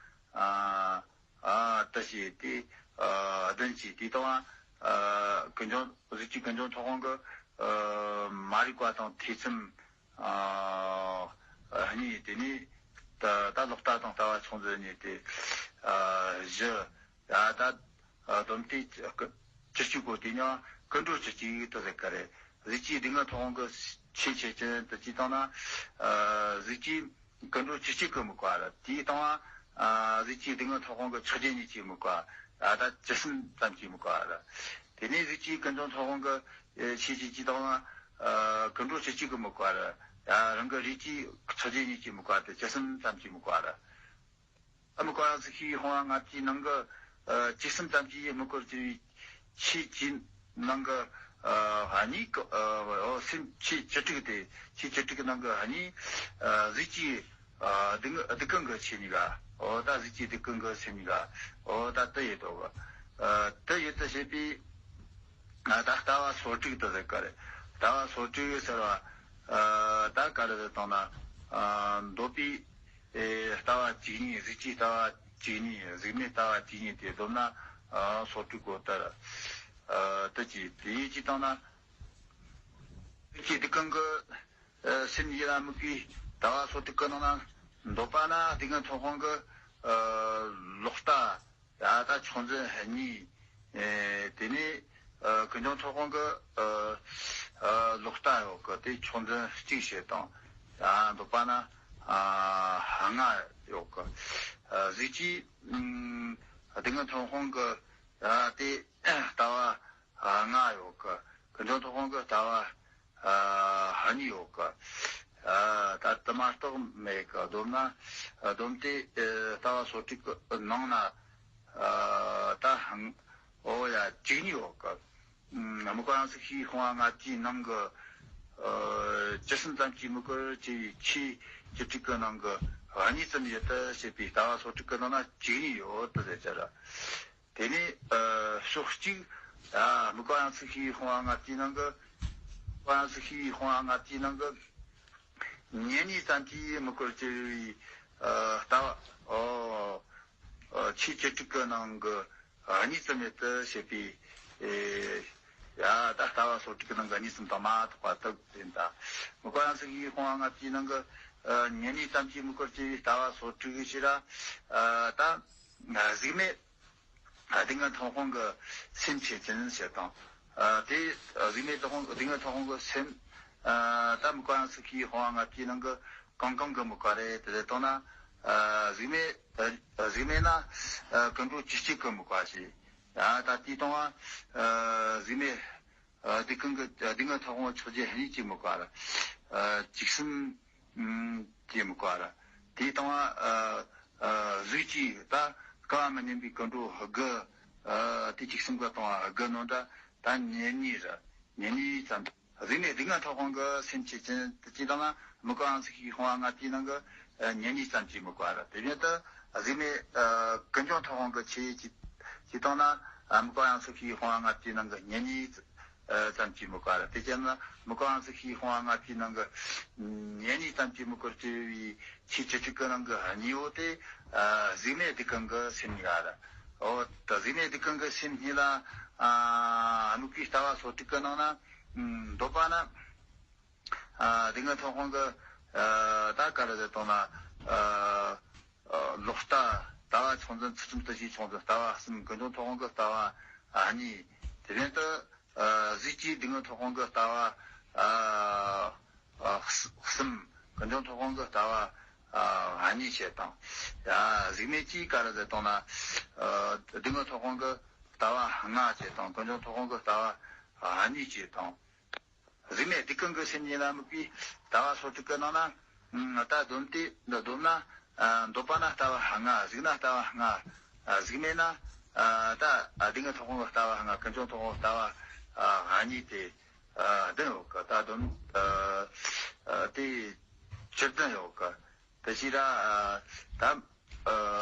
ཨ་ཨ་ད་ཞེས་ཏེ་ཨ་བདུན་གྱིས་དེ་དང་ཨ་ཀུན་འབྱུང་གཟུགས་ཀྱི་ཀུན་འབྱུང་མཐོང་སྤང་གི་ཨ་མ་རིག་པ་དང་ཐེ་ཚོམ་ཨ་གཉིས། དེ་ནས་ད་ད་ལོག་ལྟ་དང་ལྟ་བ་ཆུང་ཙམ་གཉིས་ཏེ་ཨ་བཞི། ཡ་ད་ཨ་བསྡོམས་ཏེ་བཅུ་གཅིག་གོ། དེ་ཡང་ཀུན་འགྲོ་བཅུ་གཅིག་ཏུ་ཟེར་ག་རེད། གཟུགས་ཀྱི་སྡུག་བསྔལ་མཐོང་སྤང་གི་ཆོས་ཆོས་ཅན་དུ་ཅི་བཏང་ན། ཨ་གཟུགས་ཀྱི་ཀུན་འགྲོ་བཅུ་གཅིག་གི་མི་བསྐོར་ར། དེའི་སྟེང་བ་ཨ་གཟུགས་ཀྱི་སྡུག་བསྔལ་མཐོང་སྤང་གི་ཆོས་ཅན་གཉིས་ཀྱིས་མི་བསྐོར་ར། ད་བཅུ་གསུམ་ཙམ་གྱིས་མི་བསྐོར་ར། དེ་ནས་གཟུགས་ཀྱི་ཀུན་འབྱུང་མཐོང་སྤང་གི་ཆོས་ཅན་ཅི་བཏང་ན། ཨ་ཀུན་འགྲོ་བཅུ་གཅིག་གི་མི་བསྐོར་ར། ཡ་རང་གི་རིགས་ཀྱི་ཆོས་ཅན་གཉིས་ཀྱིས་མི་བསྐོར་ཏེ་བཅུ་གསུམ་ཙམ་གྱིས་མི་བསྐོར་ར། ཨ་མི་བསྐོར་ཡང་སྲིད་ཞི་བའི་དཔུང་བ་ལྔ་བཅུའི་ནང་གི་ཨ་བཅུ་གསུམ་ཙམ་གྱིས་མི་བསྐོར་ཅེས་པའི་ཆོས་ཀྱི་ནང་གི་ཨ་གཉིས་ཀྱི་ཨ་འོ་སེམས་ཆོས་བཅུ་དྲུག་སྟེ། ཆོས་བཅུ་དྲུག་གི་ནང་གི་གཉིས། ཨ་གཟུགས་ཀྱི་ཨ་སྡུག་སྡུག་ཀུན་གྱི་ཆོས་གཉིས་ཀ། འོ་ད་གཟུགས་ཀྱི་སྡུག་ཀུན་གྱི་ཆོས་གཉིས་ཀ། འོ་ད་དེ་ཡོད་དོ། ཨ་དེ་ཡོད་དོ་ཞེས་པའི་ཨ་ད་ལྟ་བ་སོ་དྲུག་ཏུ་ཟེར་ག་རེད། ལྟ་བ་སོ་དྲུག་ཟེར་བ་ཨ་ད་ག་རེ་ཟེར་བཏང་ན། ཨ་འདོད་པའི་ཨེ་ལྟ་བ་བཅུ་གཉིས། གཟུགས་ཀྱི་ལྟ་བ་བཅུ་གཉིས། གཟུགས་མེད་ལྟ་བ་བཅུ་གཉིས་དེ་བསྡོམས་ན་ཨ་སོ་དྲུག་གོ་ལྟར། ཨ་དེ་ཅི་དེ་ཡིས་ཅི་བཏང་ན། གཟུགས་ཀྱི་སྡུག་ཀུན་གྱི་ཨ་སེམས་ཡིད་ལ་དམིགས་པའི་ལྟ་བ་སོ་དྲུག་གི་ནང་ན་འདོད་པ་ན་སྡུག་བསྔལ་མཐོང་སྤང་གི་ཨ་ལོག་ལྟ། ཡ་ད་ཆུང་འཛིན་གཉིས། ཨེ་དེ་ནས་ཨ་ཀུན་འབྱུང་མཐོང་སྤང་གི་ཨ་ཨ་ལོག་ལྟ་ཡོད་གི། དེ་ཆུང་འཛིན་གཅིག་བྱེད་དང་། ཡ་འདོད་པ་ན་ཨ་ལྔ་ཡོད་གི། ཨ་གཟུགས་ཀྱི་ཨ་སྡུག་བསྔལ་མཐོང་སྤང་གི་ཡ་དེ་ལྟ་བ་ཨ་ལྔ་ཡོད་གི། ཀུན་འབྱུང་མཐོང་སྤང་གི་ལྟ་བ་ཨ་གཉིས་ཡོད་གི། ཨ་ད་དེ་མ་གཏོགས་མེད་གི། བསྡོམས་ན་ཨ་བསྡོམས་ཏེ་ཨ་ལྟ་བ་སོ་དྲུག་གི་ནང་ན་ཨ་ད་འོ་ཡ་བཅུ་གཉིས་ཡོད་གི། ཨ་མི་བསྐོར་ཡང་སྲིད་ཞི་བའི་དཔུང་བ་ལྔ་བཅུའི་ནང་གི་ཨ་བཅུ་གསུམ་ཙམ་གྱིས་མི་བསྐོར་ཅེས་པའི་ཆོས་བཅུ་དྲུག་གི་ནང་གི་གཉིས་ཙམ་ཡོད་དོ་ཞེས་པའི་ལྟ་བ་སོ་དྲུག་གི་ནང་ན་བཅུ་གཉིས་ཡོད་དོ་ཟེར་ཅི་ར། དེ་ནས་ཨ་ཕྱོགས་གཅིག་ཨ་མི་བསྐོར་ཡང་སྲིད་ཞི་བའི་དཔུང་བ་ལྔ་བཅུའི་ནང་གི། མི་བསྐོར་ཡང་སྲིད་ཞི་བའི་དཔུང་བ་ལྔ་བཅུའི་ནང་གི་ཉེར་གཉིས་ཙམ་གྱིས་མི་བསྐོར་ཅེས་པའི་ཨ་ལྟ་བ་ཨོ་ཨ་ཆོས་བཅུ་དྲུག་གི་ནང་གི་གཉིས་ཙམ་ཡོད་དོ་ཞེས་པའི་ཨེ་ཡ་ད་ལྟ་བ་སོ་དྲུག་གི་ནང་གི་གཉིས་ཙམ་དང་མ་ཐོགས་པ་དག་ཡིན་ད། མི་བསྐོར་ཡང་སྲིད་ཞི་བའི་དཔུང་བ་ལྔ་བཅུའི་ནང་གི་ཨ་ཉེར་གཉིས་ཙམ་གྱིས་མི་བསྐོར་ཅེས་པའི་ལྟ་བ་སོ་དྲུག་ཞེས་ར། ཨ་ད་གཟུགས་མེད་སྡུག་བསྔལ་མཐོང་སྤང་གི་སེམས་ཆོས་ཅན་ཞེས་དང་། ཨ་དེ་གཟུགས་མེད་སྡུག་བསྔལ་སྡུག་བསྔལ་མཐོང་སྤང་གི་སེམས་ཨ་ད་མི་བསྐོར་ཡང་སྲིད་ཞི་བའི་དཔུང་བ་ལྔ་བཅུའི་ནང་གི་གང་གང་གིས་མི་བསྐོར་རེད་དེ་ལྟར་བཏང་ན། ཨ་གཟུགས་མེད་ཨ་གཟུགས་མེད་ན་ཨ་ཀུན་འགྲོ་བཅུ་གཅིག་གིས་མི་བསྐོར་ཞེས། ཡ་ད་དེའི་སྟེང་བ་གཟུགས་མེད་སྡིག་ཀུན་གྱི་སྡུག་བསྔལ་ཐོབ་དབང་ཕྱོགས་བཅུའི་ཧ་ནི་ཅེས་མི་བཀར། བཅུ་གསུམ་ཅེས་མི་བཀར། དེའི་སྟེང་བ་གཟུགས་ཀྱི་ད་བསྐལ་པ་མི་མཉམ་པའི་ཀུན་འགྲོ་དགུ། དེ་བཅུ་གསུམ་གི་སྟེང་བ་དགུ་ནང་འདྲ་ད་ཉེར་གཉིས་རེད། ཉེར་གཉིས་ཙམ། གཟུགས་མེད་སྡུག་བསྔལ་ཐོབ་དབང་གི་སེམས་ཆེ་ཅན་དེ་ཅི་དང་ན་དམིགས་པ་དབྱངས་གསལ་ཤེས་སྤོང་བ་ལྔ་བཅུའི་ནང་གི་ཉེར་གཉིས་ཙམ་གྱིས་དམིགས་པ་རེད། དེ་བཞིན་དུ་གཟུགས་མེད་ཀུན་འབྱུང་ཐོབ་དབང་གི་ཆོས་ཅི་ཅི་དང་ན་དམིགས་པ་དབྱངས་གསལ་ཤེས་སྤོང་བ་ལྔ་བཅུའི་ནང་གི་ཉེར་གཉིས་ཙམ་གྱིས་དམིགས་པ་རེད། དེ་ཅི་ན་དམིགས་པ་དབྱངས་གསལ་ཤེས་སྤོང་བ་ལྔ་བཅུའི་ནང་གི་ཉེར་གཉིས་ཙམ་གྱིས་དམིགས་པར་བྱེད་པའི་ཆོས་བཅུ་དྲུག་གི་ནང་གི་གཉིས་པོ་དེ་གཟུགས་མེད་སྡིག་ཀུན་གྱི་སེམས་གཉིས་ཀ་རེད། འོ་ད་གཟུགས་མེད་སྡིག་ཀུན་གྱི་སེམས་གཉིས་ལ་དམིགས་པའི་ལྟ་བ་སོ་དྲུག་གི་ནང་ན། ཨ་འདོད་པ་ན། ཨ་སྡུག་བསྔལ་ཐོབ་དབང་གི་ཨ་ད་ག་རེ་ཟེར་དང་ན། ཨ་ཨ་ལོག་ལྟ། ལྟ་བ་ཆུང་ཙམ་ཚུལ་ཁྲིམས་སྟེ་བཞིའི་ཆུང་ཙམ་ལྟ་བ་གསུམ། ཀུན་འབྱུང་ཐོབ་དབང་གི་ལྟ་བ་ཨ་གཉིས། དེ་བཞིན་དུ་ཨ་གཟུགས་ཀྱི་སྡུག་བསྔལ་ཐོབ་དབང་གི་ལྟ་བ་ཨ་ཨ་གསུམ། ཀུན་འབྱུང་ཐོབ་དབང་གི་ལྟ་བ་ཨ་གཉིས་བྱས་དང་། ཡ་གཟུགས་མེད་ཀྱི་ག་རེ་ཟེར་དང་ན། ཨ་སྡུག་བསྔལ་ཐོབ་དབང་གི་ལྟ་བ་ལྔ་བྱས་དང་། ཀུན་འབྱུང་ཐོབ་དབང་གི་ལྟ་བ་ཨ་གཉིས་བྱས་དང་། གཟུགས་མེད་སྡིག་ཀུན་གྱི་སེམས་གཉིས་ལ་དམིགས་པའི་ལྟ་བ་སོ་དྲུག་གི་ནང་ན། ཨ་ད་སྡོམ་དེ་འདི་སྡོམ་ན། ཨ་འདོད་པ་ན་ལྟ་བ་ལྔ། གཟུགས་ན་ལྟ་བ་ལྔ། ཨ་གཟུགས་མེད་ན། ཨ་ད་ཨ་སྡུག་བསྔལ་ཐོབ་དབང་གི་ལྟ་བ་ལྔ། ཀུན་འབྱུང་ཐོབ་དབང་གི་ལྟ་བ་ཨ་གཉིས་དེ་ཨ་བདུན་ཡོད་གི། ད་སྡོམ་ཨ་ཨ་དེ་བཅུ་བདུན་ཡོད་གི། དེ་ཕྱིར་ཨ་ད་ཨ་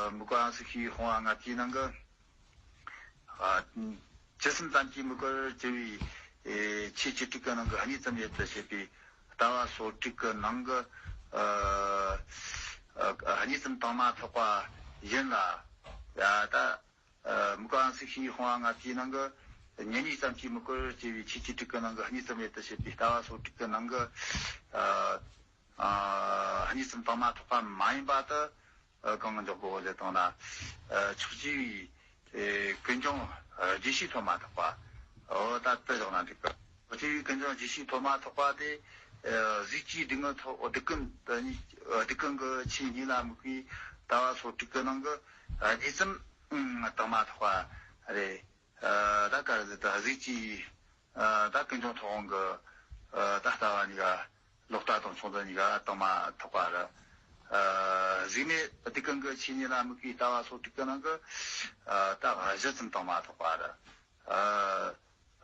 དམིགས་པ་དབྱངས་གསལ་ཤེས་སྤོང་བ་ལྔ་བཅུའི་ནང་གི་ཨ་བཅུ་གསུམ་ཙམ་གྱིས་དམིགས་པར་བྱ་བའི་ཨེ་ཆོས་བཅུ་དྲུག་གི་ནང་གི་གཉིས་ཙམ་ཡུལ་དུ་བྱེད་པའི་ལྟ་བ་སོ་དྲུག་གི་ནང་གི་ཨ་ཨ་གཉིས་ཙམ་དྭངས་མ་ཐེག་པ་ཡིན་ལ། ཡ་ད་ཨ་དམིགས་པ་དབྱངས་གསལ་ཤེས་སྤོང་བ་ལྔ་བཅུའི་ནང་གི་ཉེར་གཉིས་ཙམ་གྱིས་དམིགས་པར་བྱ་བའི་ཆོས་བཅུ་དྲུག་གི་ནང་གི་གཉིས་ཙམ་ཡུལ་དུ་བྱེད་པའི་ལྟ་བ་སོ་དྲུག་གི་ནང་གི་ཨ་ཨ་གཉིས་ཙམ་དྭངས་མ་ཐེག་པ་མ་ཡིན་པ་དེ། ཨ་གང་གི་འཇོག་གོ་ཟེར་དང་ན། ཨ་ཕྱོགས་བཅུ་པའི་ཨེ་ཀུན་འབྱུང་ཨ་བརྒྱད་ཅུའི་ཐོག་མ་ཐེག་པ། འོ་ད་དེ་བཞག་ན་འགྲིག་གི། ཕྱོགས་བཅུ་པའི་ཀུན་འབྱུང་བརྒྱད་ཅུའི་ཐོག་མ་ཐེག་པ་དེ། ཨ་གཟུགས་ཀྱི་སྡུག་བསྔལ་ཐོབ་སྡིག་ཀུན་སྡིག་ཀུན་གྱི་ཆོས་གཉིས་ལ་དམིགས་པའི་ལྟ་བ་སོ་དྲུག་གི་ནང་གི་ཨ་གཉིས་ཙམ་དྭངས་མ་ཐེག་པ་རེད། ཨ་ད་ག་རེ་ཟེར་ད་གཟུགས་ཀྱི་ཨ་ད་ཀུན་འབྱུང་ཐོབ་དབང་གི་ཨ་ད་ལྟ་བ་གཉིས་ཀ་ལོག་ལྟ་དང་ཆུང་ཙམ་གཉིས་ཀ་དྭངས་མ་ཐེག་པ་རེད། ཨ་གཟུགས་མེད་སྡིག་ཀུན་གྱི་ཆོས་གཉིས་ལ་དམིགས་པའི་ལྟ་བ་སོ་དྲུག་གི་ནང་གི་ཨ་ད་བཞི་ཙམ་དྭངས་མ་ཐེག་པ་རེད། ཨ་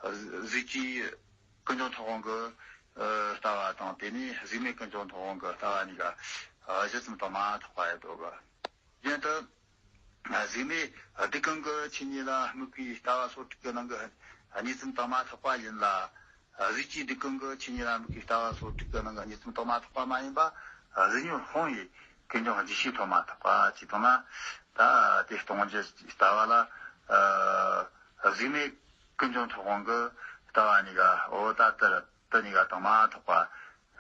གཟུགས་ཀྱི་ཀུན་འབྱུང་ཐོབ་དབང་གི་ཨ་ལྟ་བ་དང་དེ་ནས་གཟུགས་མེད་ཀུན་འབྱུང་ཐོབ་དབང་གི་ལྟ་བ་གཉིས་ཀ་ཨ་བཞི་ཙམ་དྭངས་མ་ཐེག་པ་ཡོད་དོ་གི། རྒྱན་དུ། གཟུགས་མེད་སྡིག་ཀུན་གྱི་ཆོས་གཉིས་ལ་དམིགས་པའི་ལྟ་བ་སོ་དྲུག་གི་ནང་གི་གཉིས་ཙམ་དྭངས་མ་ཐེག་པ་ཡིན་ལ། གཟུགས་ཀྱི་སྡིག་ཀུན་གྱི་ཆོས་གཉིས་ལ་དམིགས་པའི་ལྟ་བ་སོ་དྲུག་གི་ནང་གི་གཉིས་ཙམ་དྭངས་མ་ཐེག་པ་མ་ཡིན་པ། གཟུགས་བརྙན་སྤངས་པའི་ཀུན་འབྱུང་བརྒྱད་ཅུའི་ཐོག་མ་ཐེག་པ་ཅེས་དང་ན། ད་དེ་སྟོང་ཉིད་ཀྱི་ལྟ་བ་ལ། གཟུགས་མེད་ཀུན་འབྱུང་ཐོབ་དབང་གི་ལྟ་བ་གཉིས་ཀ་འོ་ད་དེར་དེ་གཉིས་ཀ་དྭངས་མ་ཐེག་པ།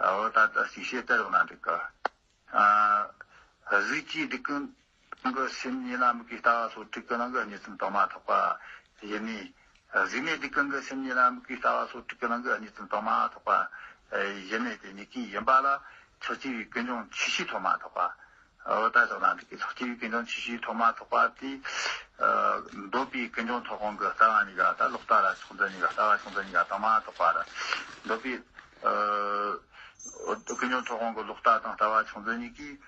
འོ་ད་དེ་ཅིག་བཤད་དེ་རོགས་ན་འགྲིག་གི། ཨ་གཟུགས་ཀྱི་སྡིག་ཀུན་གྱི་སེམས་གཉིས་ལ་དམིགས་པའི་ལྟ་བ་སོ་དྲུག་གི་ནང་གི་གཉིས་ཙམ་དྭངས་མ་ཐེག་པ་ཡིན་ནས། གཟུགས་མེད་སྡིག་ཀུན་གྱི་སེམས་གཉིས་ལ་དམིགས་པའི་ལྟ་བ་སོ་དྲུག་གི་ནང་གི་གཉིས་ཙམ་དྭངས་མ་ཐེག་པ་ཡིན་ནས་དེ་གཉིས་ཀའི་ཡིན་པ་ལ་ཕྱོགས་བཅུ་པའི་ཀུན་འབྱུང་ཆོས་བཞིའི་ཐོག་མ་ཐེག་པ། འོ་ད་ཟེར་ན་འགྲིག་གི། ཕྱོགས་བཅུ་པའི་ཀུན་འབྱུང་ཆོས་བཞིའི་ཐོག་མ་ཐེག་པ་དེ། འདོད་པའི་ཀུན་འབྱུང་ཐོབ་དབང་གི་ལྟ་བ་གཉིས་ཀ་ད་ལོག་ལྟ་ར་ཆུང་ཙམ་གཉིས་ཀ་ལྟ་བ་ཆུང་ཙམ་གཉིས་ཀ་དྭངས་མ་ཐེག་པ་ར། འདོད་པའི་ཀུན་འབྱུང་ཐོབ་དབང་གི་ལོག་ལྟ་དང་ལྟ་བ་ཆུང་ཙམ་གཉིས་ཀྱིས།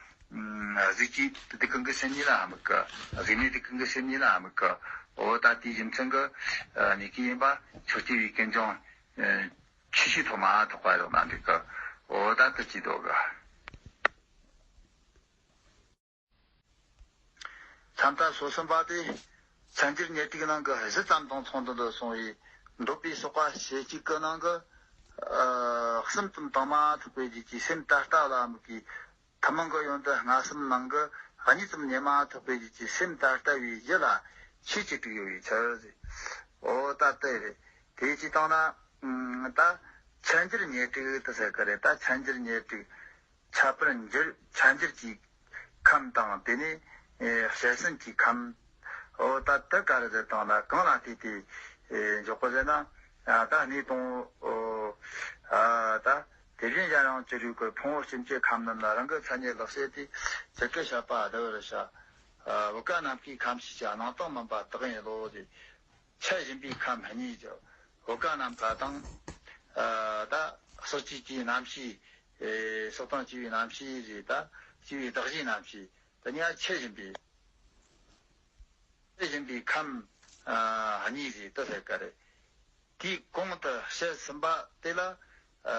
གཟུགས་ཀྱི་སྡིག་ཀུན་གྱི་སེམས་གཉིས་ལ་དམིགས་གི། གཟུགས་མེད་སྡིག་ཀུན་གྱི་སེམས་གཉིས་ལ་དམིགས་གི། འོ་ད་དེའི་རྒྱུ་མཚན་གྱིས་ནི་གི་ཡིན་པ་ཕྱོགས་བཅུ་པའི་ཀུན་འབྱུང་ཆོས་བཞིའི་ཐོག་མ་ཐེག་པ་ཡོང་ན་འགྲིག་གི། འོ་ད་དེ་ཅི་འདོད་གི། ལྷ་མཐའ་སོ་གསུམ་པ་དེ་མཚན་བསྒྱུར་ཉེར་དྲུག་ནང་གི་བཞི་ཙམ་དང་མཚུངས་དོན་དུ་སོང་བའི་འདོད་པའི་སོགས་པ་ཞེ་གཅིག་གི་ནང་གི་ཨ་གསུམ་ཙམ་དྭངས་མ་ཐེག་པའི་རྒྱུད་ཀྱི་སེམས་ད་ལྟ་ལ་དམིགས་པའི་ཐུན་མོང་གི་ཡོན་ཏན་ལྔ་གསུམ་ནང་གི་གཉིས་ཙམ་ཉི་མ་ཐེག་པའི་རྒྱུད་ཀྱི་སེམས་ད་ལྟ་བའི་རྒྱུད་ལ་ཆོས་བཅུ་དྲུག་ཡོད་པའི་ཕྱིར། འོ་ད་དེ་རེད། དེ་ཅི་བཏང་ན་ད་མཚན་བསྒྱུར་ཉེར་དྲུག་དུ་ཟེར་གི་རེད། ད་མཚན་བསྒྱུར་ཉེར་དྲུག་ཁྱད་པར་འགྱུར་མཚན་བསྒྱུར་གྱི་ཁམས་དང་དེ་ནས་ཨེ་བཤད་ཟིན་གྱི་ཁམས། འོ་ད་དེ་ག་རེ་ཟེར་དང་ལ་གང་ལ་བལྟས་ཏེ་ཨེ་འཇོག་པ་ཟེར་ན། ཨ་ད་གནས་དང་འོ་ཨ་ད་དེ་བཞིན་གཞན་ཡང་ཅི་རིགས་ཀྱི་ཕུང་པོ་སྐྱེ་མཆེད་ཁམས་རྣམས་ལ་རང་གི་མཚན་ཉིད་ལེགས་བཤད་དེ་ཇི་སྐད་བཤད་པ་བསྡུ་བར་བྱ། ཨ་བུ་ག་ནམ་མཁའི་ཁམས་ཞེས་བྱ་སྣང་སྟོང་མིན་པ་དག་ཡིན་ལོ་ཞེས། འཆད་བཞིན་པའི་ཁམས་གཉིས་ཀྱི་བུ་ག་རྣམ་པ་དང་། ཨ་ད་ཕྱག་བགྱིས་བགྱིས་རྣམ་ཤེས། ཨེ་ཕྱག་དང་བགྱིས་པའི་རྣམ་ཤེས་རེད། ད་བགྱིས་པའི་གདགས་གཞིའི་རྣམ་ཤེས། དེ་གཉིས་ཀ་འཆད་བཞིན་པའི་འཆད་བཞིན་པའི་ཁམས་ཨ་གཉིས་རེད་དུ་ཟེར་གི་རེད། དེའི་གོང་དུ་བཤད་ཟིན་པ་དེ་ལ་ཨ་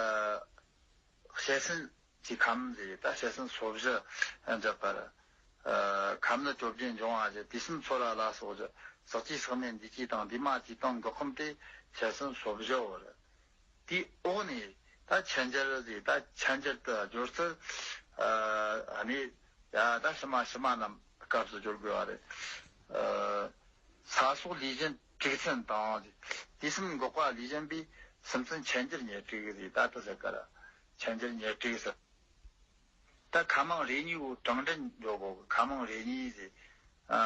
བཤད་ཟིན་གྱི་ཁམས་ཟེར། ད་བཤད་ཟིན་སོ་བཞི་འཇོག་པར། ཨ་ཁམས་ནི་བཅོ་བརྒྱད་འབྱུང་བ་བཞི། དུས་གསུམ་ཚོར་བ་ལ་སོགས་བཞི། ཟག་བཅས་ཟག་མེད་འདུས་བྱས་དང་། འདུས་མ་བྱས་དང་འགག་གམ་སྟེ། བཤད་ཟིན་སོ་བཞི་བོར། དེའི་འོག་ནས་ད་འཆད་འགྱུར་ཟེར། ད་འཆད་འགྱུར་དུ་སྦྱོར་ཚུལ་ཨ་ནི་ཡ་ད་ཕྱི་མ་ཕྱི་མ་རྣམས་སྐབས་སུ་སྦྱོར་དགོས་པ་རེད། ཨ་ས་སོགས་ལས་གཞན་དྲུག་ཚན་དང་། དུས་གསུམ་འགག་པ་ལས་གཞན་པའི་སུམ་ཚན་འཆད་འགྱུར་ཉེར་དྲུག་ཟེར། ད་དུ་ཟེར་ག་ར་འཆད་འགྱུར་ཉེར་དྲུག་ཟེར། ད་ཁ་མང་རེ་གཉིས་པོ་གྲངས་འདྲེན་འཇོག་གོ། ཁ་མང་རེ་གཉིས་ཟེར། ཨ་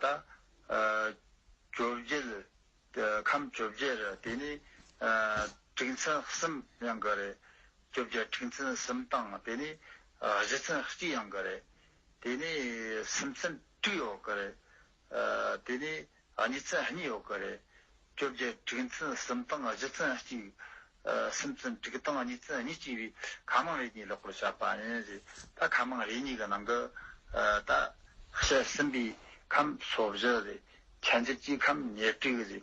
ད་ཨ་བཅོ་བརྒྱད། ཨ་ཁམས་བཅོ་བརྒྱད་རེད། དེ་ནས་ཨ་དྲུག་ཚན་གསུམ་ཡོང་གི་རེད། བཅོ་བརྒྱད་དྲུག་ཚན་གསུམ་དང་། དེ་ནས་ཨ་བཞི་ཚན་གཅིག་ཡོང་གི་རེད། དེ་ནས་སུམ་ཚན་དྲུག་ཡོད་གི་རེད། ཨ་དེ་ནས་ཨ་གཉིས་ཚན་གཉིས་ཡོད་གི་རེད། བཅོ་བརྒྱད་དྲུག་ཚན་གསུམ་དང་། བཞི་ཚན་གཅིག་ཨ་སུམ་ཚན་དྲུག་དང་ཨ་གཉིས་ཚན་གཉིས་བཅས་པའི་ཁ་མང་རེ་གཉིས་ལེགས་པར་བཤད་པ་ཡིན་ཟེར། ད་ཁ་མང་རེ་གཉིས་ཀྱི་ནང་གི་ཨ་ད་བཤད་ཟིན་པའི་ཁམས་སོ་བཞི་ཟེར། འཆད་འགྱུར་གྱི་ཁམས་ཉེར་དྲུག་ཟེར།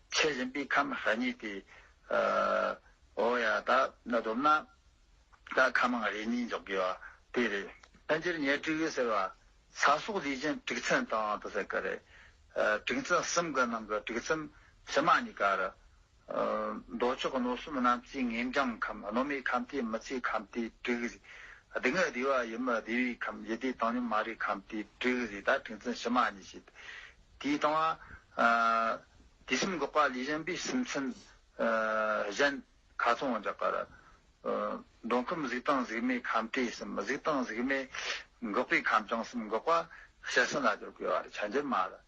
འཆད་བཞིན་པའི་ཁམས་གཉིས་ཏེ། ཨ་འོ་ཡ། ད་ནི་བསྡོམས་ན་ད་ཁ་མང་རེ་གཉིས་འཇོག་དགོས་པ་དེ་རེད། འཆད་འགྱུར་ཉེར་དྲུག་ཟེར་བ་ས་སོགས་ལས་གཞན་དྲུག་ཚན་དང་དུ་ཟེར་གི་རེད། ཨ་དྲུག་ཚན་གསུམ་གི་ནང་གི་དྲུག་ཚན་ཕྱི་མ་གཉིས་ཀ་རེད། ཨ་མདོ་ཕྱོགས་མནོ་བསམ་རྣམ་བཅས་ངེས་འབྱུང་ཁམས། གནོད་མེད་ཁམས་ཏེ་མི་ཚེའི་ཁམས་ཏེ་དྲུག་ཟེར། སྡུག་བསྔལ་བདེ་བ་ཡིད་མི་བདེ་བའི་ཁམས། ཡིད་བདེ་དང་ཉམས་མ་རིག་ཁམས་ཏེ་དྲུག་ཟེར། ད་དྲུག་ཚན་ཕྱི་མ་གཉིས་བཤད། དེའི་སྟེང་ཨ་དུས་གསུམ་འགག་པ་ལས་གཞན་པའི་སུམ་ཚན་ཨ་གཞན་ཁ་ཚོན་འཇོག་གི་རེད། ཨ་མདོ་ཁམས་གཟུགས་དང་གཟུགས་མེད་ཁམས་ཏེ་གསུམ། གཟུགས་དང་གཟུགས་མེད་འགག་པའི་ཁམས་ཀྱང་གསུམ། འགག་པ་བཤད་ཟིན་ལ་སྦྱོར་དགོས་པ་རེད། འཆད་འགྱུར་མ་རེད།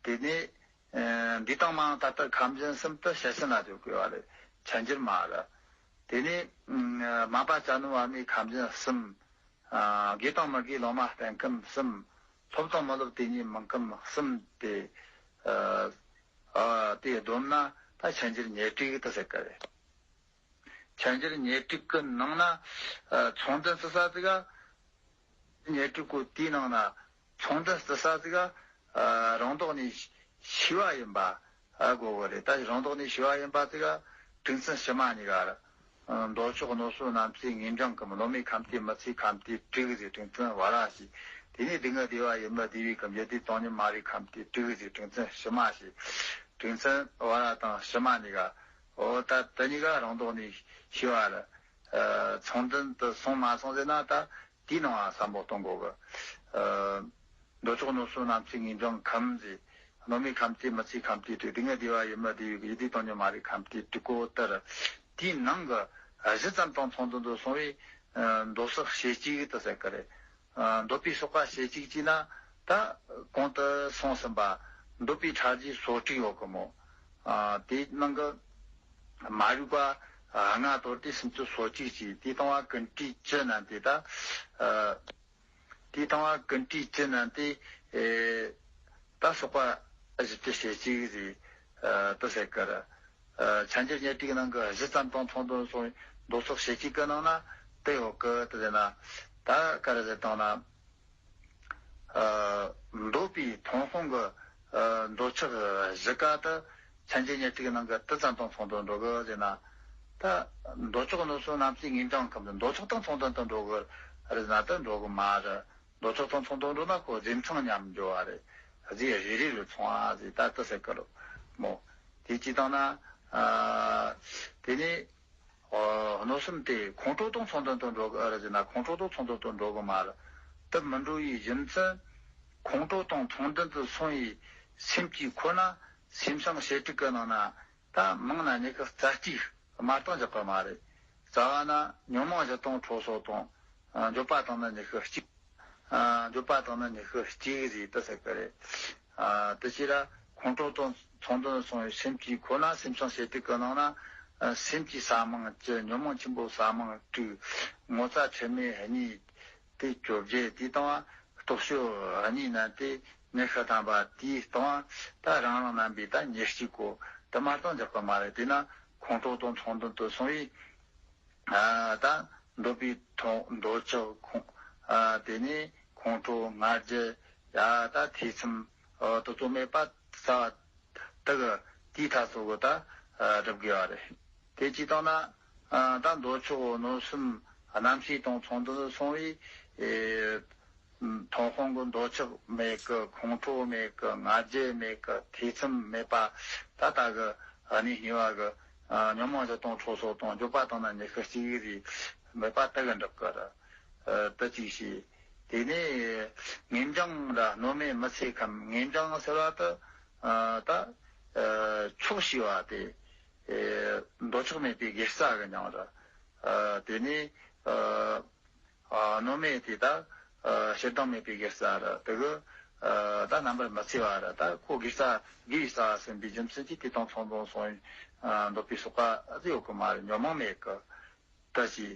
དེ་ནས་ཨ་འདས་དང་མ་དང་མཐར་ཐུག་ཁམས་གཞན་གསུམ་དུ་བཤད་ཟིན་ལ་སྦྱོར་དགོས་པ་རེད། འཆད་འགྱུར་མ་རེད། དེ་ནས་ཨ་སྨྲ་བ་ཅ་ནོ་བ་ནི་ཁམས་གཞན་གསུམ། ཨ་དགེ་དང་མི་དགེའི་ལོ་མ་བརྟན་ཁམས་གསུམ། སློབ་དང་མི་སློབ་དེ་ཉིད་མིན་ཁམས་གསུམ་སྟེ། ཨ་ཨ་དེ་བསྡོམས་ན་ད་འཆད་འགྱུར་ཉེར་དྲུག་དུ་ཟེར་གི་རེད། འཆད་འགྱུར་ཉེར་དྲུག་གི་ནང་ན་ཨ་མཚུངས་ལྡན་ཟེར་ས་ཟིག་ག་ཉེར་དྲུག་གོ། དེའི་ནང་ན་མཚུངས་ལྡན་ཟེར་ས་ཟིག་ག་ཨ་རང་ལྡོག་ནས་ཤེས་པ་ཡིན་པ་ཨ་གོ་གི་རེད། ད་རང་ལྡོག་ནས་ཤེས་པ་ཡིན་པ་ཟིག་ག་དྲུག་ཚན་ཕྱི་མ་གཉིས་ཀ་རེད། ཨ་མདོ་ཕྱོགས་མནོ་བསམ་རྣམ་བཅས་ངེས་འབྱུང་ཁམས། གནོད་མེད་ཁམས་ཏེ་མི་ཚེའི་ཁམས་ཏེ་དྲུག་ཟེར། དྲུག་ཚན་བ་ར་བཤད། དེ་ནས་སྡུག་བསྔལ་བདེ་བ་ཡིད་མི་བདེ་བའི་ཁམས། ཡིད་བདེ་དང་ཉམས་མ་རིག་ཁམས་ཏེ་དྲུག་ཟེར། དྲུག་ཚན་ཕྱི་མ་བཤད། དྲུག་ཚན་བ་ར་དང་ཕྱི་མ་གཉིས་ཀ་འོ་ད་དེ་གཉིས་ཀ་རང་ལྡོག་ནས་ཤེས་པ་རེད། ཨ་མཚུངས་ལྡན་དུ་སོང་མ་སོང་ཟེར་ན་ད་དེའི་ནང་ལ་བསམ་བློ་གཏོང་དགོས་གི། ཨ་མདོ་ཕྱོགས་མནོ་བསམ་རྣམ་བཅས་ངེས་འབྱུང་ཁམས་ཟེར། གནོད་མེད་ཁམས་ཏེ་མི་ཚེའི་ཁམས་ཏེ་དྲུག། སྡུག་བསྔལ་བདེ་བ་ཡིད་མི་བདེ་བའི་ཁམས། ཡིད་བདེ་དང་ཉམས་མ་རིག་ཁམས་ཏེ་དྲུག་གོ། ལྟར་དེའི་ནང་གི་གཞི་ཙམ་དང་མཚུངས་ལྡན་དུ་སོང་བའི་ཨ་འདོད་སོགས་ཞེ་གཅིག་ཏུ་ཟེར་གི་རེད། ཨ་འདོད་པའི་སོགས་པ་ཞེ་གཅིག་བྱས་ན་ད་གོང་དུ་སོང་ཟིན་པ་འདོད་པའི་ཕྲ་རྒྱས་སོ་དྲུག་ཡོད་གི་མོ། ཨ་དེའི་ནང་གི་མ་རིག་པ་ལྔ་དོར་ཏེ་སུམ་ཅུ་སོ་གཅིག་བྱས། དེའི་སྟེང་བ་ཀུན་བྲལ་བཅུ་བསྣན་ཏེ་ད་ཨ་དེའི་སྟེང་བ་ཀུན་བྲལ་བཅུ་བསྣན་ཏེ་ཨེ་ད་སོགས་པ་བཞི་བཅུ་ཞེ་གཅིག་ཟེར་ཨ་དུ་ཟེར་གི་རེད། ཨ་འཆད་འགྱུར་ཉེར་དྲུག་ནང་གི་གཞི་ཙམ་དང་མཚུངས་ལྡན་སོང་འདོད་སོགས་ཞེ་གཅིག་གི་ནང་ན་དེ་ཡོད་གི་དུ་ཟེར་ན། ད་ག་རེ་ཟེར་བཏང་ན། ཨ་འདོད་པའི་མཐོང་སྤང་གི་ཨ་འདོད་ཆགས་བཞི་ཀ་དེ་འཆད་འགྱུར་ཉེར་དྲུག་ནང་གི་དེ་ཙམ་དང་མཚུངས་ལྡན་འགྲོ་གི་ཟེར་ན། ད་མདོ་ཕྱོགས་མནོ་བསམ་རྣམ་བཅས་ངེས་འབྱུང་ཁམས་དེ་མདོ་ཕྱོགས་དང་མཚུངས་ལྡན་དུ་འགྲོ་གི་རེད་ན་དེ་འགྲོ་གི་མ་རེད། མདོ་ཕྱོགས་དང་མཚུངས་ལྡན་འགྲོ་ན་ཁོ་རྗེས་མཚུངས་ཉམས་འགྲོ་བ་རེད། རྗེས་རེ་རེ་རུ་མཚུངས་པ་ཟེར་ད་དེ་ཟེར་གི་རེད་མོ། དེ་ཅི་བཏང་ན། ཨ་དེ་ནས། ཨོ་མནོ་བསམ་དེ་ཁོང་ཁྲོ་དང་མཚུངས་ལྡན་དུ་འགྲོ་གི་ཨ་རེད་ཟེར་ན་ཁོང་ཁྲོ་དང་མཚུངས་ལྡན་དུ་འགྲོ་གི་མ་རེད། དེ་མི་འགྲོ་བའི་རྒྱུ་མཚན། ཁོང་ཁྲོ་དང་མཚུངས་ལྡན་དུ་སོང་བའི་སེམས་ཀྱིས་ཁོ་ན་སེམས་བྱང་བྱེད་དྲུག་གི་ནང་ན་ད་མང་ན་ཉི་ཤུ་རྩ་གཅིག་དམར་རྟགས་འཇོག་གི་མ་རེད། རྩ་བ་ན་ཉོན་མོངས་བཞི་དང་ཁྲོ་སོགས་དང་། ཨ་འགྱོད་པ་དང་ནི་ཉི་ཤུ་གཅིག་ཨ་འགྱོད་པ་དང་ནི་ཉི་ཤུ་གཅིག་རེད་དུ་ཟེར་གི་རེད། ཨ་དེ་ཕྱིར་ར་ཁོང་ཁྲོ་དང་མཚུངས་ལྡན་སོང་བའི་སེམས་ཀྱིས་ཁོ་ན་སེམས་བྱང་བྱེད་དྲུག་གི་ནང་ན་ཨ་སེམས་ཀྱི་ཟ་མང་བཅུ། ཉོན་མོངས་ཆེན་པོ་ཟ་མང་དྲུག་ངོ་ཚ་ཁྲེལ་མེད་གཉིས་ཏེ་བཅོ་བརྒྱད། དེའི་སྟེང་བ་སྟོབས་ཤུགས་གཉིས་བསྣན་ཏེ་ ཉི་ཤུ་ཐམ་པ་དེའི་སྟེང་ད་རང་རང་རྣམ་པའི་ད་ཉེར་གཅིག་གོ་དེ་མ་གཏོགས་འཇོག་གི་མ་རེད། དེས་ན་ཁོང་ཁྲོ་དང་ཚོགས་འདུ་དུ་སོང་བའི་ཨ་ད་འདོད་པའི་ཐོག་འདོད་ཆགས་ཁོང་ཨ་དེ་ནས་ཁོང་ཁྲོ་ང་རྒྱལ་ཡ་ད་ཐེ་ཚོམ་ཨ་དེ་ཚོ་མེད་པ་རྩ་བ་དེ་གི་དེའི་ཐ་ཚོ་གི་ད་ཨ་སྒྲུབ་དགོས་པ་རེད། དེ་ཅི་ལྟར་ན་ཨ་ད་འདོད་ཆགས་གནོད་སེམས་རྣམ་ཤེས་དང་ཚོགས་འདུ་སོང་བའི་ཨེ། མཐོང་སྤང་གི་འདོད་ཆགས་མེད་གི། ཁོང་ཁྲོ་མེད་གི། ང་རྒྱལ་མེད་གི། ཐེ་ཚོམ་མེད་པ། ད་ལྟ་གི་གནས་གཉིས་པ་གི་ཉོན་མོངས་བཞི་དང་ཁྲོ་སོགས་དང་འགྱོད་པ་དང་ནི་ཉི་ཤུ་གཅིག་རེ་མེད་པ་དེ་གི་འགྲུབ་གི་རེད། དེ་གཅིག་བྱས། དེ་ནས་ངེས་འབྱུང་ལ་གནོད་མེད་མི་ཚེ་ཁམས། ངེས་འབྱུང་ཟེར་བ་དེ་ད་ཆོག་ཤེས་པ་དེ་འདོད་ཆགས་མེད་པའི་དགེ་རྩ་གི་མྱིང་རེད། དེ་ནས། ཨ་གནོད་མེད་དེ་ད་ཨ་ཞེ་སྡང་མེད་པའི་དགེ་རྩ་རེད། དེ་གི་ཨ་ད་རྣམ་པར་མི་འཚེ་བ་རེད། ད་ཁོ་དགེ་རྩ་དགེ་བའི་རྩ་བ་ཟིན་པའི་རྒྱུ་མཚན་གྱིས་དེ་དང་ཚོགས་འདུ་སོང་ཨ་འདོད་པའི་སོགས་པ་ཨ་ཡོད་གི་མ་རེད། ཉོན་མོངས་མེད་གི། ད་ཅི།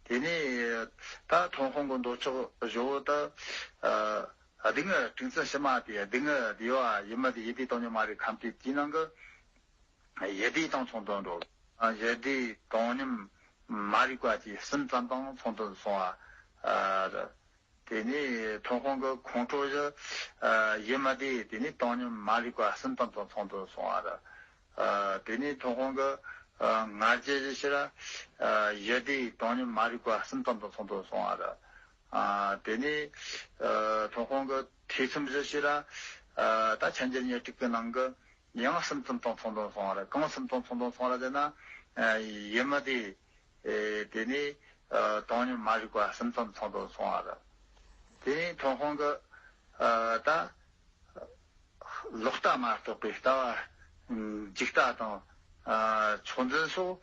དེ་ནས་ད་མཐོང་སྤང་གི་འདོད་ཆགས་བཞི་བོ་ད་ཨ་སྡུག་བསྔལ་དྲུག་ཚན་ཕྱི་མ་དེ་སྡུག་བསྔལ་བདེ་བ་ཡིད་མི་བདེ་ཡིད་བདེ་དང་ཉོན་མོངས་མ་རིག་ཁམས་དེ་དེའི་ནང་གི་ཡིད་བདེ་དང་ཚོགས་འདུ་འགྲོ། ཡིད་བདེ་བཏང་སྙོམས་མ་རིག་པ་བཅས་གསུམ་ཙམ་དང་ཚོགས་འདུ་སོང་བ། དེ་ནས་མཐོང་སྤང་གི་ཁོང་ཁྲོ་བཞི། ཡིད་མི་བདེ་དེ་ནས་བཏང་སྙོམས་མ་རིག་པ་གསུམ་ཙམ་དང་ཚོགས་འདུ་སོང་བ། དེ་ནས་མཐོང་སྤང་གི་ང་རྒྱལ་བཞི་ཕྱིར། ཡིད་བདེ་བཏང་སྙོམས་མ་རིག་པ་གསུམ་ཙམ་དང་ཚོགས་འདུ་སོང་བ། དེ་ནས་མཐོང་སྤང་གི་ཐེ་ཚོམ་བཞི་ཕྱིར། ད་མཚན་བཅས་ཉེར་དྲུག་གི་ནང་གི་ཡང་གསུམ་ཙམ་དང་ཚོགས་འདུ་སོང་བ་རེད། གང་གསུམ་ཙམ་ཚོགས་འདུ་སོང་བ་རེད་ཟེར་ན། ཡིད་མི་བདེ། དེ་ནས་བཏང་སྙོམས་མ་རིག་པ་གསུམ་ཙམ་ཚོགས་འདུ་སོང་བ་རེད། དེ་ནས་མཐོང་སྤང་གི་ད་ལོག་ལྟ་མ་གཏོགས་པའི་ལྟ་བ་འཇིག་ལྟ་དང་ཕྱོགས་འཛིན་སོགས།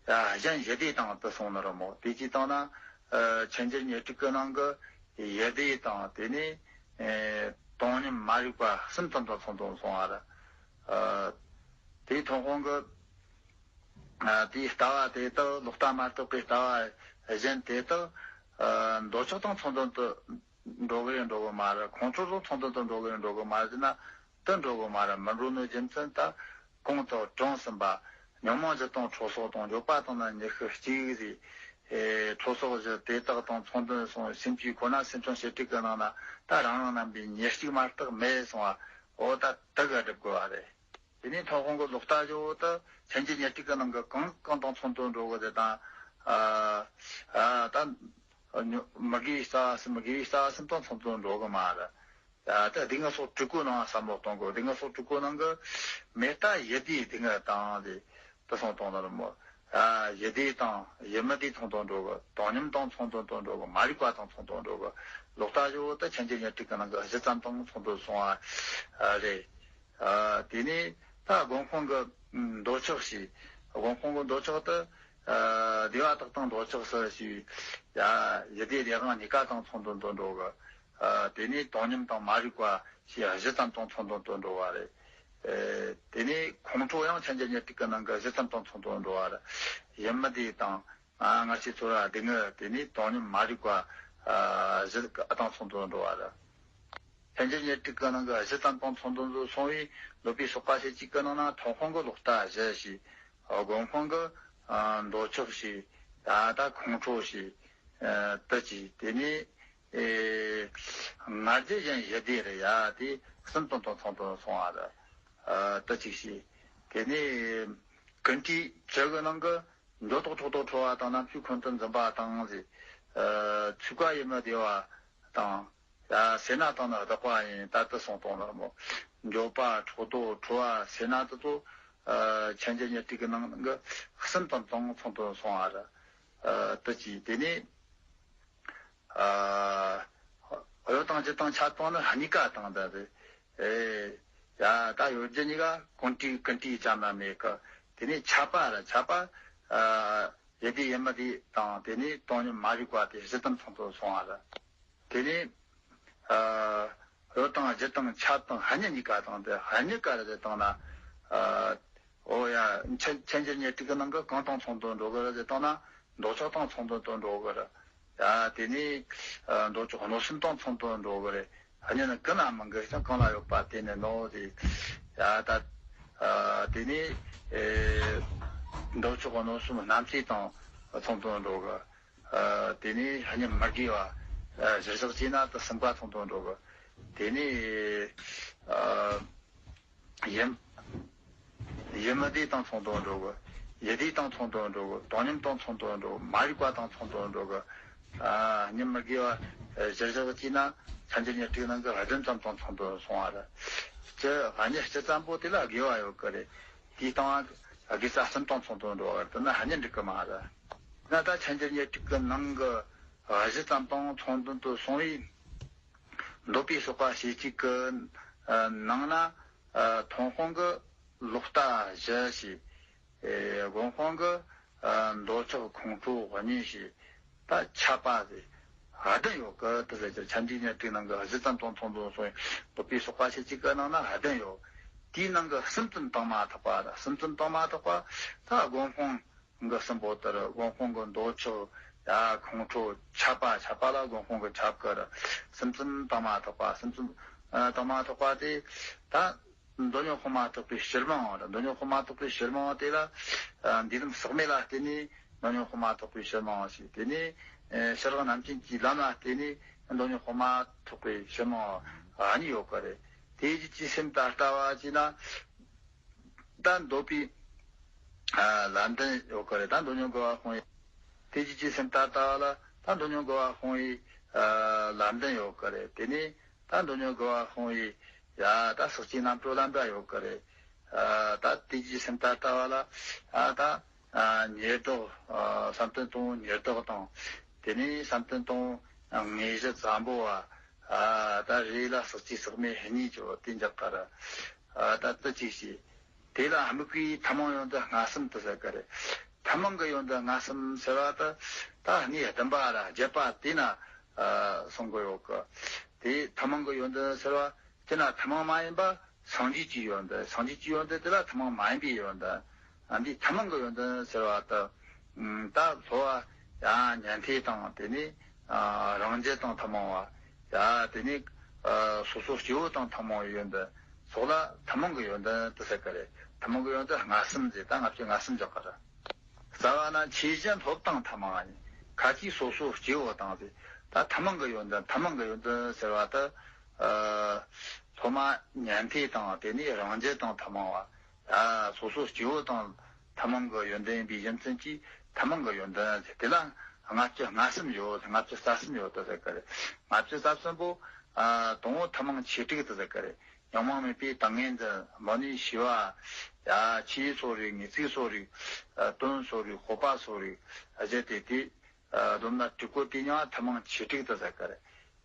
ཡ་གཞན་ཡིད་བདེ་དང་དུ་སོང་ནི་རེད་མོ། དེ་ཅི་ལྟར་ན་མཚན་བཅས་ཉེར་དྲུག་གི་ནང་གི་ཡིད་བདེ་དང་དེ་ནས་བཏང་སྙོམས་མ་རིག་པ་གསུམ་ཙམ་དུ་ཚོགས་འདུ་སོང་བ་རེད། དེའི་མཐོང་སྤང་གི་དེའི་ལྟ་བ་དེ་དག་ལོག་ལྟ་མ་གཏོགས་པའི་ལྟ་བ་གཞན་དེ་དག་འདོད་ཆགས་དང་ཚོགས་འདུ་དུ་འགྲོ་གི་རེད་འགྲོ་གི་མ་རེད། ཁོང་ཁྲོ་དང་ཚོགས་འདུ་དུ་འགྲོ་གི་རེད་འགྲོ་གི་མ་རེད་ཟེར་ན། དུ་འགྲོ་གི་མ་རེད། མི་འགྲོ་ནོ་རྒྱུ་མཚན་ད་གོང་དུ་དྲངས་ཟིན་པ། ཉོན་མོངས་བཞི་དང་ཁྲོ་སོགས་དང་འགྱོད་པ་དང་ནི་ཉི་ཤུ་གཅིག་རེད། ཨེ་ཁྲོ་སོགས་བཞི་དེ་དག་དང་ཚོགས་འདུ་སོང་སེམས་བསྐྱེད་ཁོ་ན་སེམས་བྱུང་བྱེ་བྲག་གི་ནང་ན་ད་རང་རང་རྣམ་པའི་ཉེར་གཅིག་མ་གཏོགས་མེད་སོང་བ། འོ་ད་དུ་ག་སྒྲུབ་དགོས་པ་རེད། དེ་ནས་མཐོང་སྤང་གི་ལོག་ལྟ་བཞི་བོ་ད་མཚན་བཅས་ཉེར་དྲུག་གི་ནང་གི་གང་གང་དང་ཚོགས་འདུ་འགྲོ་གི་དེ་དང་། ཨ་ཨ་ད་མི་དགེ་བའི་རྩ་བ་གསུམ་དགེ་བའི་རྩ་བ་གསུམ་དང་ཚོགས་འདུ་འགྲོ་གི་མ་རེད། ད་སྡུག་བསྔལ་སོགས་དྲུག་པོའི་ནང་བསམ་བློ་གཏོང་དགོས། སྡུག་བསྔལ་སོགས་དྲུག་པོའི་ནང་གི་མེ་སྟག་ཡིད་བདེ་སྡུག་བསྔལ་དང་དེ་དུ་སོང་གཏོང་ནི་རེད་མོ། ཡིད་བདེ་དང་ཡིད་མི་བདེ་ཚོགས་འདུ་འགྲོ་གི། བཏང་སྙོམས་དང་ཚོགས་འདུ་དང་འགྲོ་གི། མ་རིག་པ་དང་ཚོགས་འདུ་འགྲོ་གི། ལོག་ལྟ་བཞི་བོ་ད་མཚན་བཅས་ཉེར་དྲུག་གི་ནང་གི་བཞི་ཙམ་དང་ཚོགས་འདུ་སོང་བ་རེད། དེ་ནས་ད་སྒོམ་སྤང་གི་འདོད་ཆགས་ཞེས། སྒོམ་སྤང་གི་འདོད་ཆགས་དེ་བདེ་བ་དག་དང་འདོད་ཆགས་སུ་ཞེས། ཡིད་བདེ་བདེ་དབང་གཉིས་ཀ་དང་ཚོགས་འདུ་དང་འགྲོ་གི། དེ་ནས་བཏང་སྙོམས་དང་མ་རིག་པ་ཞེས་བཞི་ཙམ་དང་ཚོགས་འདུ་དུ་འགྲོ་བ་རེད། དེ་ནས་ཁོང་ཁྲོ་ཡང་མཚན་བཅས་ཉེར་དྲུག་གི་ནང་གི་བཞི་ཙམ་དང་ཚོགས་འདུ་འགྲོ་བ་རེད། ཡིད་མི་བདེ་དང་ང་རྒྱལ་ཚོར་བ་སྡུག་བསྔལ། དེ་ནས་བཏང་སྙོམས་མ་རིག་པ་བཞི་དང་ཚོགས་འདུ་འགྲོ་བ་རེད། མཚན་བཅས་ཉེར་དྲུག་གི་ནང་གི་བཞི་ཙམ་དང་ཚོགས་འདུ་སོང་བའི་འདོད་པའི་སོགས་པ་ཞེས་གཅིག་གི་ནང་ན་མཐོང་སྤང་གི་ལོག་ལྟ་བཞི་ཞེས། སྒོམ་སྤང་གི་འདོད་ཆགས་ཞེས། ད་ལྟ་ཁོང་ཁྲོ་ཞེས། དུ་ཅི། དེ་ནས། ཨེ། ང་རྒྱལ་གཞན་ཡིད་བདེ་རེད་ཡ། དེ་གསུམ་དང་དང་ཚོགས་འདུ་སོང་བ་རེད། ཨ་དུ་ཅིག་ཞེས། དེ་ནས་ཀུན་དཀྲིས་བཅུ་གི་ནང་གི་འགྱོད་བདེ་འཕྲོག་རྡོ་ཁྲོ་བ་དང་རྣམ་ཤེས་ཁོང་དུ་འཛིན་པ་དང་ཟེར། ཨ་ཚུགས་ཀ་ཡིད་མི་བདེ་བ་དང་། ཡ་སེར་སྣ་དང་ནི་བདག་པ་ཡིན། ད་དུ་སོང་གཏོང་ནི་རེད་མོ། འགྱོད་པ་འཕྲོག་རྡོ་ཁྲོ་བ་སེར་སྣ་དེ་ཚོ་ཨ་མཚན་བཅས་ཉེར་དྲུག་གི་ནང་གི་གསུམ་དང་དང་ཚོགས་འདུ་སོང་བ་རེད། ཨ་དུ་ཅི། དེ་ནས། ཨ་གཡོ་དང་ལྗིད་དང་ཆགས་དང་ནི་གཉིས་ཀ་དང་ད་རེད། ཨེ་ཡ་ད་གཡོ་སྒྱུ་གཉིས་ཀ་ཀུན་དཀྲིས་ཀུན་དཀྲིས་ཅང་ན་མེད་གི། དེ་ནས་ཆགས་པ་ར་ཆགས་པ། ཨ་ཡིད་བདེ་ཡིད་མི་བདེ་དང་དེ་ནས་བཏང་སྙོམས་མ་རིག་པ་དེ་བཞི་ཙམ་ཚོགས་འདུ་སོང་བ་རེད། དེ་ནས་ཨ་གཡོ་དང་ལྗིད་དང་ཆགས་དང་ཧ་ཉི་གཉིས་ཀ་དང་དེ་ཧ་ཉི་ཀ་ར་དེ་དང་ན་ཨ་ཨོ་ཡ་མཚན་མཚན་བཅས་ཉེར་དྲུག་གི་ནང་གི་གང་དང་ཚོགས་འདུ་འགྲོ་གི་ར་དེ་དང་ན་འདོད་ཆགས་དང་ཚོགས་འདུ་དུ་འགྲོ་གི་ར། ཡ་དེ་ནས་ཨ་འདོད་ཆགས་གནོད་སེམས་དང་ཚོགས་འདུ་འགྲོ་གི་རེད། གཉེན་ནི་ཀུན་ན་མི་འགལ་ཞིང་གང་ལ་ཡོད་པ་དེ་ནི་ནོ་ཟེར། ཡ་ད་ཨ་དེ་ནས་ཨེ་མདོ་ཕྱོགས་གནོད་གསུམ་རྣམ་བཅད་དང་མཚུངས་དོན་འགྲོ་གི། ཨ་དེ་ནས་གཉེན་མི་དགེ་བ་ཨ་གཞིར་བཞག་བྱས་ན་དེ་གསུམ་ཀ་མཚུངས་དོན་འགྲོ་གི། དེ་ནས་ཨ་ཡིད་ཡིད་མི་བདེ་དང་མཚུངས་དོན་འགྲོ་གི། ཡིད་བདེ་དང་མཚུངས་དོན་འགྲོ་གི། དོ་མཉམ་དང་མཚུངས་དོན་འགྲོ་གི། མ་རིག་པ་དང་མཚུངས་དོན་འགྲོ་གི། ཨ་གཉེན་མི་དགེ་བ་གཞིར་བཞག་བྱས་ན་མཚན་བཅུ་ཉེར་དྲུག་ནང་གི་བདུན་ཙམ་དང་མཚུངས་དོན་སོང་བ་རེད། སྤྱི་གཉེན་སྤྱི་ཙམ་པོ་དེ་ལ་དགེ་བ་ཡོད་གི་རེད། དེའི་སྟེང་དགེ་རྩ་གསུམ་དང་མཚུངས་དོན་འགྲོ་བ་རེད། དེ་ན་གཉེན་འགྲིག་གི་མ་རེད། ན་ད་མཚན་བཅུ་ཉེར་དྲུག་གི་ནང་གི་གཞི་ཙམ་དང་མཚུངས་དོན་དུ་སོང་བས། འདོད་པའི་བསོད་པ་བྱེད་ཅིག་གི་ནང་ན། ཨ་ཐོན་ཁུངས་ཀྱི་ལོག་ལྟ་བཞི་ཞེས། ཨེ་སྒོམ་ཁུངས་ཀྱི་ཨ་འདོད་ཆགས་ཁོང་ཁྲོ་གཉིས་ཞེས། ད་ཆད་པ་ཟེར་བདུན་ཡོད་གི། དེ་ཟེར་གྱི་མཚན་བཅུ་ཉེར་དྲུག་ནང་གི་གཞི་ཙམ་དང་མཚུངས་དོན་སོང་བའི་འདོད་པའི་བསོད་པ་བྱེད་ཅིག་གི་ནང་ན་བདུན་ཡོད། དེའི་ནང་གི་གསུམ་ཙམ་དང་མ་ཐག་པ་ར། གསུམ་ཙམ་དང་མ་ཐག་པ་ད་སྒོམ་ཁུངས་གི་གསུམ་པོ་དེར་སྒོམ་ཁུངས་ཀྱི་འདོད་ཆགས་ཡ་ཁོང་ཁྲོ་ཆད་པ། ཆད་པ་ལ་སྒོམ་ཁུངས་ཀྱི་ཆད་པ་གི་ར། གསུམ་ཙམ་དང་མ་ཐག་པ། གསུམ་ཙམ་ཨ་དང་མ་ཐག་པ་དེ་ད། མདོ་སྙིང་པོ་མ་ཐག་པའི་ཕྱིར་མངོན་པ་རེད། མདོ་སྙིང་པོ་མ་ཐག་པའི་ཕྱིར་མངོན་པ་དེ་ལ་ཨ་འདུས་ལམ་ཟག་མེད་ལ་བརྟེན་ནས་མདོ་སྙིང་པོ་མ་ཐག་པའི་ཕྱིར་མངོན་པ་ཞེས། དེ་ནས་ཨ་ཕྱི་རགས་རྣམ་མཁྱེན་གྱི་ལམ་ལ་བརྟེན་ནས་མདོ་སྙིང་པོ་མ་ཐག་པའི་ཕྱིར་མངོན་པ་གཉིས་ཡོད་པ་རེད། དེ་རྗེས་ཀྱི་སེམས་ད་ལྟ་བ་ཅེ་ན། ད་འདོད་པའི་ཨ་ལམ་བདུན་ཡོད་པ་རེད། ད་མདོ་སྙིང་པོ་དགེ་བ་སྤོང་བའི། དེ་རྗེས་ཀྱི་སེམས་ད་ལྟ་བ་ལ་ད་མདོ་སྙིང་པོ་དགེ་བ་སྤོང་བའི་ཨ་ལམ་བདུན་ཡོད་པ་རེད། དེ་ནས། ད་མདོ་སྙིང་པོ་དགེ་བ་སྤོང་བའི་ཡ་ད་ཟག་བཅས་རྣམ་གྲོལ་ལམ་པ་ཡོད་ཀི་རེད། ཨ་ད་དེ་རྗེས་སེམས་ད་ལྟ་བ་ལ་ཨ་ད་ཨ་ཉེར་བསྡོགས། ཨ་བསམ་གཏན་སྟོང་ཉེར་བསྡོགས་དང་། དེ་ནས་བསམ་གཏན་སྟོང་དངོས་གཞི་ཙམ་པོ་བ། ཨ་ད་རེ་ལ་ཟག་བཅས་ཟག་མེད་གཉིས་ཀྱི་བ་དེ་འཇག་ག་ར། ཨ་ད་དེ་གཅིག་བྱས། དེ་ལ་དམིགས་པའི་ཐུན་མོང་ཡོན་ཏན་ལྔ་གསུམ་དུ་ཟེར་གི་རེད། ཐུན་མོང་གི་ཡོན་ཏན་ལྔ་གསུམ་ཟེར་བ་དེ་ད་གནས་བདུན་པ་ར་བརྒྱད་པ་དེ་ན་ཨ་གསུང་གི་ཡོད་གི། དེ་ཐུན་མོང་གི་ཡོན་ཏན་ཟེར་བ་དེ་ན་ཐུན་མོང་མ་ཡིན་པ་སངས་རྒྱས་ཀྱི་ཡོན་ཏན། སངས་རྒྱས་ཀྱི་ཡོན་ཏན་དེ་ལ་ཐུན་མོང་མ་ཡིན་པའི་ཡོན་ཏན། ཨ་འདི་ཐུན་མོང་གི་ཡོན་ཏན་ཟེར་བ་དེ་ད་སློབ་པ་ཡང་ཉན་ཐོས་དང་། དེ་ནས་ཨ་རང་རྒྱུད་དང་ཐུན་མོང་བ། ཡ་དེ་ནས་ཨ་སོ་སོ་སྐྱེ་བོ་དང་ཐུན་མོང་བའི་ཡོན་ཏན་སོགས་ལ་ཐུན་མོང་གི་ཡོན་ཏན་དུ་ཟེར་གི་རེད། ཐུན་མོང་གི་ཡོན་ཏན་ལྔ་གསུམ་ཟེར། ད་ལྔ་བཅུ་ང་གསུམ་འཇོག་གི་རེད། རྩ་བ་ན་ཆོས་བཞི་སློབ་དང་ཐུན་མོང་བ་ཡིན། ཁ་ཅིག་སོ་སོ་སྐྱེ་བོ་དང་ཟེར། ད་ཐུན་མོང་གི་ཡོན་ཏན། ཐུན་མོང་གི་ཡོན་ཏན་ཟེར་བ་དེ་ཨ་སློབ་མ་ཉན་ཐོས་དང་། དེ་ནས་རང་རྒྱུད་དང་ཐུན་མོང་བ། ཡ་སོ་སོ་སྐྱེ་བོ་དང་ཐུན་མོང་གི་ཡོན་ཏན་ཡིན་པའི་རྒྱུ་མཚན་གྱིས་ཐུན་མོང་གི་ཡོན་ཏན་ཟེར། དེ་ལ་ལྔ་བཅུ་ང་གསུམ་ཡོད། ལྔ་བཅུ་རྩ་གསུམ་ཡོད་དུ་ཟེར་གི་རེད། ལྔ་བཅུ་རྩ་གསུམ་པོ་ཨ་དང་པོ་ཐུན་མོང་ཆོས་དྲུག་དུ་ཟེར་གི་རེད། ཉོན་མོངས་མེད་པའི་ཏིང་ངེ་འཛིན། མི་ནུས་ཤེས་པ། ཡ་ཆོས་སོགས་རིག། ངེས་ཚིག་སོགས་རིག། ཨ་དོན་སོགས་རིག། སྤོབས་པ་སོགས་རིག། ཨ་ཟེར་ཏེ་དེ། ཨ་བསྡོམས་ན་དྲུག་པོ་དེ་ཉིད་ཐུན་མོང་ཆོས་དྲུག་ཏུ་ཟེར་གི་རེད།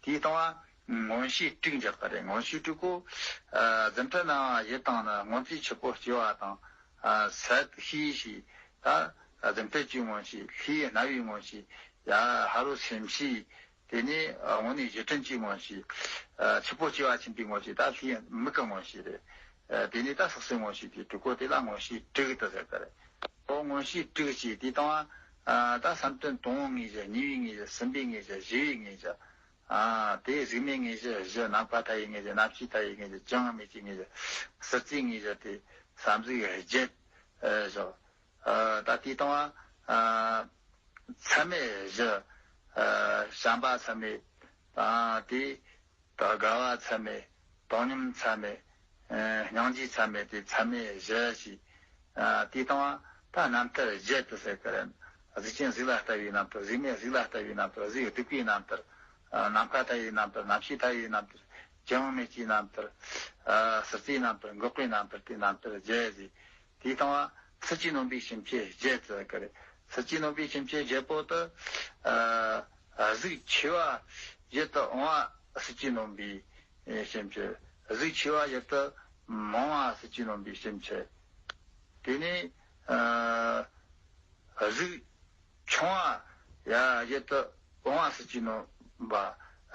དེའི་སྟེང་བ་མངོན་ཤེས་དྲུག་འཇོག་གི་རེད། མངོན་ཤེས་དྲུག་པོ། ཨ་རྫུ་འཕྲུལ་སྣང་བ་བཞི་དང་ནི། སྔོན་ཚེ་འཆི་འཕོ་སྐྱེ་བ་དང་། ཨ་ཟད་ཤེས་ཞེས། ད་རྫུ་འཕྲུལ་གྱི་མངོན་ཤེས། ལྷའི་རྣ་བའི་མངོན་ཤེས། ཡ་ཕ་རོལ་སེམས་ཤེས། དེ་ནས་དངོས་གནས་རྗེས་དྲན་གྱི་མངོན་ཤེས། ཨ་འཆི་འཕོ་སྐྱེ་བ་ཆེན་པོའི་མངོན་ཤེས། ད་ལྷའི་མིག་གི་མངོན་ཤེས་རེད། ཨ་དེ་ནས་ད་སོ་སོའི་མངོན་ཤེས་དེ་དྲུག་པོ་དེ་ལ་མངོན་ཤེས་དྲུག་ཏུ་ཟེར་གི་རེད། ཨོ་མངོན་ཤེས་དྲུག་ཅེས་དེ་དང་ཨ་ད་བསམ་གཏན་དང་པོའི་དངོས་གཞི། གཉིས་པའི་དངོས་གཞི། གསུམ་པའི་དངོས་གཞི། བཞི་པའི་དངོས་གཞི། ཨ་དེ་གཟུགས་མེད་དངོས་གཞི་བཞི། ནམ་མཁའ་མཐའ་ཡས་དངོས་གཞི། རྣམ་ཤེས་མཐའ་ཡས་དངོས་གཞི། བྱ་བ་མེད་ཀྱི་དངོས་གཞི། གཟི་བརྗིད་དངོས་གཞི་དེ་བསམ་གཟུགས་བརྒྱད་བཞག། ཨ་ད་དེའི་སྟེང་བ་ཨ་མཚམས་མེད་བཞི། ཨ་བྱམས་པ་མཚམས་མེད་དང་། དེ་དགའ་བ་མཚམས་མེད། དོ་མཉམ་མཚམས་མེད། ཨ་སྙིང་རྗེ་མཚམས་མེད། དེ་མཚམས་མེད་བཞི་ཞེས། ཨ་དེའི་སྟེང་བ་ད་རྣམ་ཐར་བརྒྱད་དུ་ཟེར་གི་རེད། གཟུགས་ཅན་གཟུགས་ལ་ལྟ་བའི་རྣམ་ཐར། གཟུགས་མེད་གཟུགས་ལ་ལྟ་བའི་རྣམ་ཐར། གཟུགས་སྡུག་པའི་རྣམ་ཐར། ཨ་ནམ་མཁའ་ལྟ་བའི་རྣམ་ཐར། རྣམ་ཤེས་ལྟ་བའི་རྣམ་ཐར། བྱ་བ་མེད་ཀྱི་རྣམ་ཐར། ཨ་གཟི་བརྗིད་རྣམ་ཐར། འགོག་པའི་རྣམ་ཐར། དེ་རྣམ་ཐར་བརྒྱད་ཟེར། དེའི་སྟེང་བ་སྲིད་ཀྱིས་གནོན་པའི་སེམས་ཅན་བརྒྱད་ཟེར་གི་རེད། སྲིད་ཀྱིས་གནོན་པའི་སེམས་ཅན་བརྒྱད་པོ་དེ། ཨ་གཟུགས་ཆེ་བ་ཡིད་དུ་འོང་བ་སྲིད་ཀྱིས་གནོན་པའི་སེམས་ཅན། གཟུགས་ཆེ་བ་ཡིད་དུ་མི་འོང་བ་སྲིད་ཀྱིས་གནོན་པའི་སེམས་ཅན། དེ་ནས་ཨ་གཟུགས་ཆུང་བ་ཡ་ཡིད་དུ་འོང་བ་སྲིད་ཀྱིས་གནོན་པ།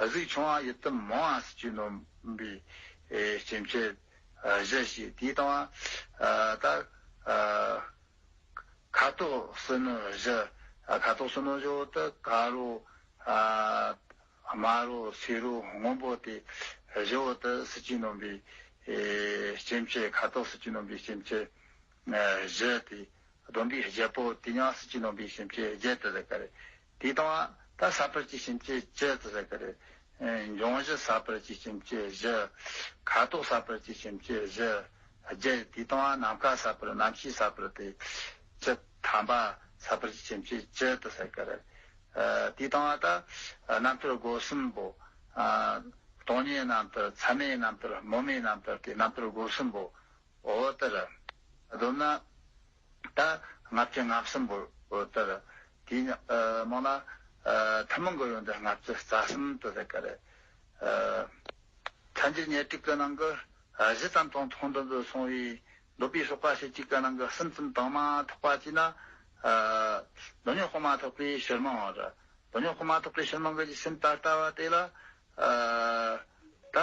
གཟུགས་ཆུང་བ་ཡིད་དུ་མི་འོང་བ་སྲིད་ཀྱིས་གནོན་པའི་ཨེ་སེམས་ཅན་ཨ་བཞི་ཞེས། དེའི་སྟེང་བ་ཨ་ད་ཨ་ཁ་དོག་ཕྱི་སྣོད་བཞི། ཨ་ཁ་དོག་ཕྱི་སྣོད་བཞི་བོ་དེ་དཀར་རོ། ཨ་དམར་རོ། སེར་རོ། སྔོན་པོ་དེ་ བཞི་བོ་དེ་སྲིད་ཇུས་ནོམ་པའི་ཨེ་སྐྱེ་མཆེད། ཁ་དོག་སྲིད་ཇུས་ནོམ་པའི་སྐྱེ་མཆེད་ཨེ་བཞི་དེ། བསྡོམས་པས་བརྒྱད་པོ་དེ་ཡང་སྲིད་ཇུས་ནོམ་པའི་སྐྱེ་མཆེད་བརྒྱད་དེ་ཟེར་གི་རེད། དེ་དང་ད་ས་པར་གྱི་སྐྱེ་མཆེད་བཅུ་དེ་ཟེར་གི་རེད། ཨེ་འབྱུང་བཞི་ས་པར་གྱི་སྐྱེ་མཆེད་བཞི། ཁ་དོག་ས་པར་གྱི་སྐྱེ་མཆེད་བཞི། བརྒྱད། དེ་དང་ནམ་མཁའ་ས་པར། གནམ་གཤིས་ས་པར་དེ་བཅུ་ཐམ་པ་ས་པར་གྱི་སྐྱེ་མཆེད་བཅུ་དེ་ཟེར་གི་རེད། ཨ་དེ་དང་ད་རྣམ་ཐར་སྒོ་གསུམ་པོ། ཨ་སྟོང་ཉིད་རྣམ་ཐར། ཚད་མའི་རྣམ་ཐར། སྨོན་མའི་རྣམ་ཐར། དེ་རྣམ་ཐར་སྒོ་གསུམ་པོ། འོ་དེ་རེད། བསྡོམས་ན་ད་ལྔ་བཅུ་ང་གསུམ་པོ། འོ་དེ་རེད། དེའི་ཨ་མང་ལ་ཨ་ཐུན་མོང་གི་ཡོན་ཏན་ལྔ་བཅུ་རྩ་གསུམ་དེ་ཟེར་གི་རེད། ཨ་མཚན་བརྗོད་ཉེར་དྲུག་གི་ནང་གི་ཨ་གཞི་ཙམ་དང་མཐོང་ལྡན་དུ་སོང་བའི་འདོད་པའི་སོགས་པ་ཞེས་གཅིག་གི་ནང་གི་གསུམ་ཙམ་དང་མ་ཐོགས་པ་བྱས་ན། ཨ་མདོ་སྔགས་དཔག་མ་ཐོགས་པའི་ཕྱིར་མིང་ཡང་རེད། མདོ་སྔགས་དཔག་མ་ཐོགས་པའི་ཕྱིར་མིང་གི་སེམས་ད་ལྟ་བ་དེ་ལ་ཨ་ད་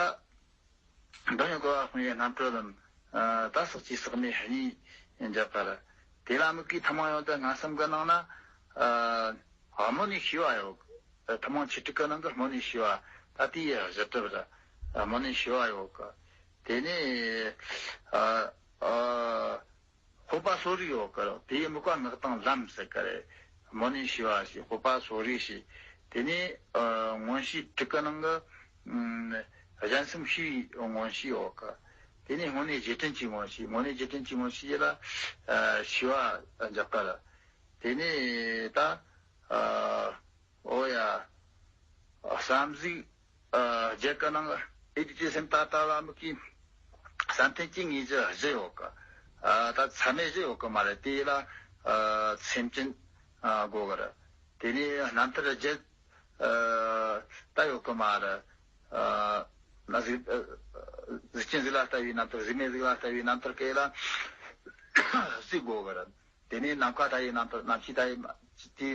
མདོ་སྔགས་རྒོལ་བ་སྤོང་བའི་རྣམ་གྲོལ་ལམ། ཨ་ད་ཟག་བཅས་ཟག་མེད་གཉིས་འཇོག་པ་རེད། དེ་ལ་དམིགས་པའི་ཐུན་མོང་ཡོན་ཏན་ལྔ་གསུམ་གི་ནང་ན་ཨ་སྨོན་ནས་ཤེས་པ་ཡོད། ཨ་ཐུན་མོང་བཅུ་དྲུག་གི་ནང་གི་སྨོན་ནས་ཤེས་པ། ད་དེའི་གཞི་གྲུབ་རེད། ཨ་སྨོན་ནས་ཤེས་པ་ཡོད་གི། དེ་ནས་ཨ་ཨ་སྤོབས་པ་གསོ་རིག་ཡོད་གི། དེའི་དམིགས་པ་སྔགས་དང་ལམ་ཟེར་གི་རེད། སྨོན་ནས་ཤེས་པ་ཞེས། སྤོབས་པ་གསོ་རིག་ཞེས། དེ་ནས་ཨ་མངོན་ཤེས་དྲུག་གི་ནང་གི་ཨ་གཞན་སེམས་ཤེས་པའི་མངོན་ཤེས་ཡོད་གི། དེ་ནས་དངོས་གནས་རྗེས་དྲན་གྱི་མངོན་ཤེས། དངོས་གནས་རྗེས་དྲན་གྱི་མངོན་ཤེས་ཡིན་ལ་ཨ་ཤེས་པ་འཇོག་གི་རེད། དེ་ནས་ད་ཨ་འོ་ཡ། བསམ་གཟུགས་ཨ་བརྒྱད་ཀྱི་ནང་ཨེ་དེ་ཅི་སེམས་ད་ལྟ་བ་དམིགས་ཀྱི་བསམ་གཏན་གྱི་དངོས་གཞི་བཞི་ཡོད་གི། ཨ་ད་ཚད་མེད་བཞི་ཡོད་གི་མ་རེད། དེ་ལ་ཨ་སེམས་ཅན་ཨ་དགོས་གི་རེད། དེ་ནས་རྣམ་ཐར་བརྒྱད་ཨ་ད་ཡོད་གི་མ་རེད། ཨ་ན་གཟུགས་ཨ་གཟུགས་ཅན་གཟུགས་ལ་ལྟ་བའི་རྣམ་ཐར། གཟུགས་མེད་གཟུགས་ལ་ལྟ་བའི་རྣམ་ཐར་སྐད་ལ་གཟུགས་དགོས་གི་རེད། དེ་ནས་ནམ་མཁའ་ལྟ་བའི་རྣམ་ཐར། གནམ་གཤིས་ལྟ་བའི་དེ་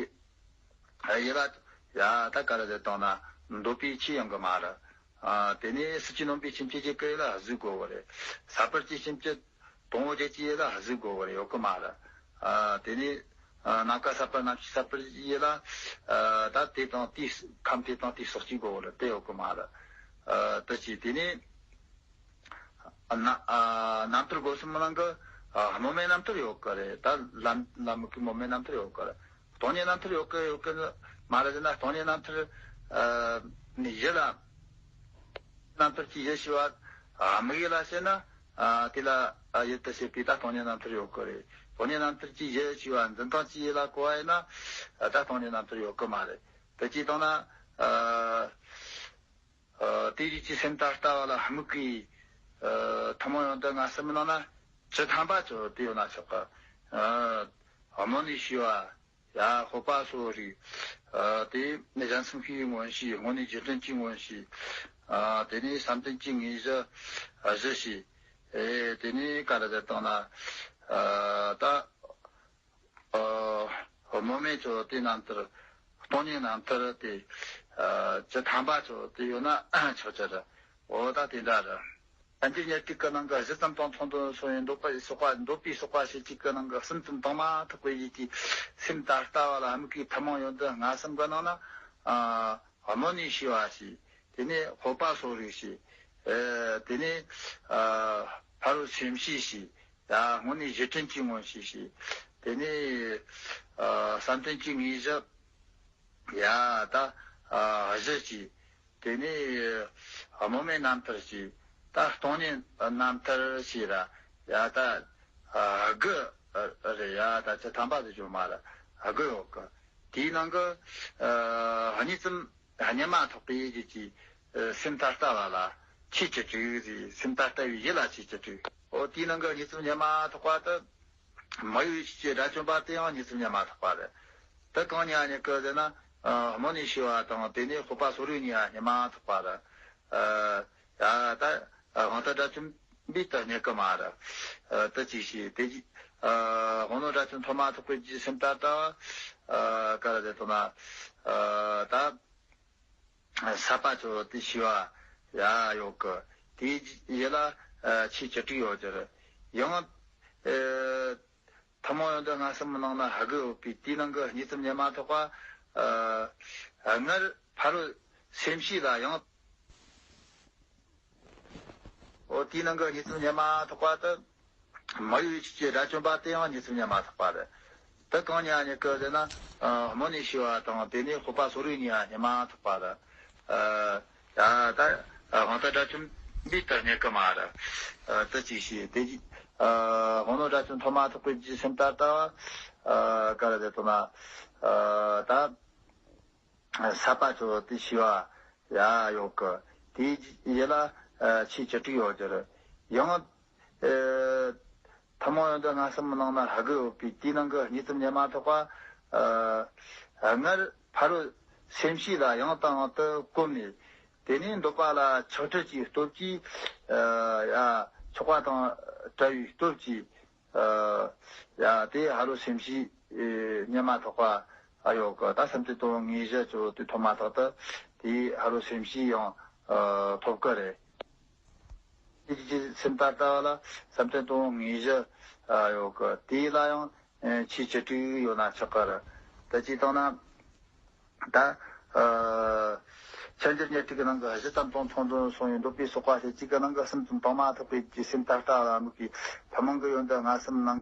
ཡིད་ལ་ཡ་ད་ག་རེ་ཟེར་བཏང་ན་འདོད་པའི་ཆོས་ཡོང་གི་མ་རེད། ཨ་དེ་ནས་སྲིད་ཇུས་ནོམ་པའི་སེམས་བསྐྱེད་ཀྱི་སྐད་ལ་གཟུགས་དགོས་པ་རེད། ས་པར་གྱི་སེམས་བསྐྱེད་དང་པོ་བརྒྱད་ཀྱི་ཡིད་ལ་གཟུགས་དགོས་པ་རེད། ཡོད་གི་མ་རེད། ཨ་དེ་ནས་ཨ་ནམ་མཁའ་ས་པར། གནམ་གཤིས་ས་པར་གྱི་ཡིད་ལ་ཨ་ད་དེ་དང་དེའི་ཁམས་དེ་དང་དེའི་སོགས་ཀྱི་དགོས་པ་རེད། དེ་ཡོད་གི་མ་རེད། ཨ་དེ་ཅི་དེ་ནས། ཨ་ན་ཨ་རྣམ་ཐར་སྒོ་གསུམ་ནང་གི་ཨ་སྨོན་མེད་རྣམ་ཐར་ཡོད་གི་རེད། ད་ལམ་ལམ་གི་སྨོན་མེད་རྣམ་ཐར་ཡོད་གི་རེད། སྟོང་ཉིད་རྣམ་ཐར་ཡོད་གི་ཡོད་གི་མ་རེད་ཟེར་ན། སྟོང་ཉིད་རྣམ་ཐར་ཨ་ནི་ཡིད་ལ་རྣམ་ཐར་གྱི་ཡིད་ཤེས་པ་ཨ་དམིགས་ཡུལ་ལ་བྱས་ན། ཨ་དེ་ལ་ཨ་ཡིད་དུ་བྱེད་པའི་ད་སྟོང་ཉིད་རྣམ་ཐར་ཡོད་གི་རེད། སྟོང་ཉིད་རྣམ་ཐར་གྱི་ཡིད་ཤེས་པ་འཛིན་སྟངས་ཀྱི་ཡིད་ལ་གོ་བ་ཡིན་ན། ཨ་ད་སྟོང་ཉིད་རྣམ་ཐར་ཡོད་གི་མ་རེད། དེ་ཅི་བཏང་ན་ཨ། ཨ་དེའི་རིགས་ཀྱི་སེམས་ད་ལྟ་བ་ལ་དམིགས་པའི་ཨ་ཐུན་མོང་ཡོན་ཏན་ལྔ་གསུམ་ནང་ན་བཅུ་ཐམ་པ་ཅིག་དེ་ཡོད་ན་ཆོག་གི། ཨ་སྨོན་ནས་ཤེས་པ། ཡ་སྤོབས་པ་གསོ་རིག། ཨ་དེ་ནས་གཞན་སེམས་ཤེས་པའི་མངོན་ཤེས། དངོས་གནས་རྗེས་དྲན་གྱི་མངོན་ཤེས། ཨ་དེ་ནས་བསམ་གཏན་གྱི་དངོས་གཞི་ཨ་བཞི་ཞེས། ཨེ་དེ་ནས་ག་རེ་ཟེར་བཏང་ན། ཨ་ད། ཨ་སྨོན་མེད་ཚོ་དེ་རྣམ་ཐར། སྟོང་ཉིད་རྣམ་ཐར་དེ་ཨ་བཅུ་ཐམ་པ་ཚོ་དེ་ཡོད་ན་ཆོག་ཆོག་རེད། འོ་ད་དེ་འདྲ་རེད། བསྟན་བཅོས་ཉེར་གཅིག་གི་ནང་གི་གཞི་ཙམ་དང་མཚོན་དོན་སོགས་ཡིན། འདོད་པའི་སོགས་པ། འདོད་པའི་སོགས་པ་ཞེས་གཅིག་གི་ནང་གི་གསུམ་ཙམ་དང་མ་ཐོགས་པའི་ཡིད་ཀྱི་སེམས་ད་ལྟ་བ་ལ་དམིགས་པའི་ཐུན་མོང་ཡོན་ཏན་ལྔ་གསུམ་གི་ནང་ན་ཨ་སྨོན་ནས་ཤེས་པ་ཞེས། དེ་ནས་སྤོབས་པ་གསོ་རིག་ཞེས། ཨེ་དེ་ནས་ཨ་ཕ་རོལ་སེམས་ཤེས་ཞེས། ཡ་དངོས་གནས་རྗེས་དྲན་གྱི་མངོན་ཤེས་ཤིག། དེ་ནས་ཨ་བསམ་གཏན་གྱི་དངོས་གཞི། ཡ་ད་ཨ་བཞི་ཅིག། དེ་ནས་ཨ་སྨོན་མེད་རྣམ་ཐར་ཅིག། ད་སྟོང་ཉིད་རྣམ་ཐར་ཞེས་ར། ཡ་ད་ཨ་དགུ་རེད། ཡ་ད་བཅུ་ཐམ་པ་དེ་ཅུང་མ་ར་དགུ་ཡོད་གི། དེའི་ནང་གི་ཨ་གཉིས་ཙམ། ཉི་མ་ཐོགས་པའི་ཡིད་ཀྱི་ཨ་སེམས་ད་ལྟ་བ་ལ་ཆོས་བཅུ་དྲུག་ཟེར། སེམས་ད་ལྟ་བའི་ཡིད་ལ་ཆོས་བཅུ་དྲུག། འོ་དེའི་ནང་གི་གཉིས་ཙམ་ཉི་མ་ཐོགས་པ་དེ། མ་ཡུལ་ཆོས་ཀྱི་དགྲ་བཅོམ་པ་དེ་ཡང་གཉིས་ཙམ་ཉི་མ་ཐོགས་པ་རེད། དེ་གང་ཉིད་གཉིས་ཀ་ཟེར་ན། ཨ་སྨོན་ནས་ཤེས་པ་དང་དེ་ནས་སྤོབས་པ་གསོ་རིག་གཉིས་ཀ་ཉི་མ་ཐོགས་པ་རེད། ཨ་ཡ་ད་ཨ་དབང་ཐང་དགྲ་བཅོམ་པའི་དེ་གཉིས་ཀ་མ་རེད། ཨ་དེ་གཅིག་བྱས། དེ་གཅིག་ཨ་དབང་རྣོན་དགྲ་བཅོམ་ཐོག་མ་ཐོགས་པའི་རྒྱུ་སེམས་ད་ལྟ་བ། ཨ་ག་རེ་ཟེར་དོ་ན། ཨ་ད། ས་པ་ཚོ་དེ་ཤི་བ་ཡ་ཡོད་གི། དེའི་ཡི་ལ་ཨ་ཆེས་བཅུ་དྲུག་ཡོད་ཀྱི་རེད། ཡང་ཨ་ཐུན་མོང་ཡོན་ཏན་ལྔ་གསུམ་ནང་ན་ཧ་གི་ཡོད་པའི་དེའི་ནང་གི་གཉིས་ཙམ་ཉི་མ་ཐོགས་པ། ཨ་སྔར་ཕ་རོལ་སེམས་ཤེས་ལ་ཡང་ འོ་དེའི་ནང་གི་གཉིས་འཛོམས་རྙེད་མ་ཐག་པ་དེ། མ་ཡུལ་ཡུལ་གྱི་དགྲ་བཅོམ་པ་དེ་ཡང་གཉིས་འཛོམས་རྙེད་མ་ཐག་པ་རེད། དེ་གང་ཉིད་གཉིས་ཀ་ཟེར་ན། ཨ། སྨོན་ནས་ཤི་བ་དང་དེ་ནས་སྤོབས་པ་སོར་བའི་གཉིས་ཀ་རྙེད་མ་ཐག་པ་རེད། ཨ། ཡ་ད། ཨ། དབང་རྟགས་དགྲ་བཅོམ་པའི་དེ་རྙེད་གི་མ་རེད། ཨ། དེ་གཅིག་བྱས་དེ། ཨ། དབང་རྣོན་དགྲ་བཅོམ་ཐོབ་མ་ཐག་པའི་རྒྱུ་སེམས་ད་ལྟ་བ། ཨ། ག་རེ་ཟེར་དོ་ན། ཨ། ད། ཟབ་པ་ཚོ་དེ་ཤི་བ་ཡ་ཡོད་གི། དེའི་ཡུལ་ལ་ཆོས་བཅུ་དྲུག་ཡོད་རྒྱུ་རེད། ཡང་། ཨ། ཐུན་མོང་ཡོན་ཏན་ལྔ་གསུམ་ནང་ན་ཧ་གི་ཡོད་པའི་དེའི་ནང་གི་གཉིས་འཛོམས་རྙེད་མ་ཐག་པ། ཨ། སྔར་ཕ་རོལ་སེམས་བསྐྱེད་ལ་ཡང་དང་ཡང་དུ་གོམས་ནས། དེ་ནས་འདོད་པ་ལ་ཆགས་བྲལ་གྱི་སྟོབས་ཀྱིས། ཨ། ཡ་ཆགས་པ་དང་བྲལ་བའི་སྟོབས་ཀྱིས། ཨ། ཡ་དེ་ཕ་རོལ་སེམས་བསྐྱེད་རྙེད་མ་ཐག་པ་ཨ་ཡོད་གི། ད་བསམ་གཏན་དང་པོ་དངོས་གཞི་ཚོ་དེ་ཐོབ་མ་ཐག་ཏུ་དེ་ཕ་རོལ་སེམས་བསྐྱེད་ཡང་། ཨ། ཐོབ་གི་རེད། དེ་ཀྱི་སེམས་ད་ལྟ་བ་ལ་བསམ་གཏན་དང་པོ་དངོས་གཞི་ཨ་ཡོད་གི། དེ་ལ་ཡང་ཆོས་བཅུ་དྲུག་ཡོད་ན་ཆོག་གི་རེད། ད་ཅི་བཏང་ན། ད། ཨ། འཆར་འགྱུར་ཉེར་དྲུག་གི་ནང་གི་གཞི་ཙམ་དང་ཚོགས་འདུ་སོང་བའི་འདོད་པའི་གསོག་པ་ཞེས་གཅིག་གི་ནང་གི་གསུམ་ཙམ་དང་མ་ཐག་པའི་རྒྱུ་སེམས་ད་ལྟ་བ་ལ་དམིགས་པའི་ཐུན་མོང་གི་ཡོན་ཏན་ལྔ་གསུམ་ནང་།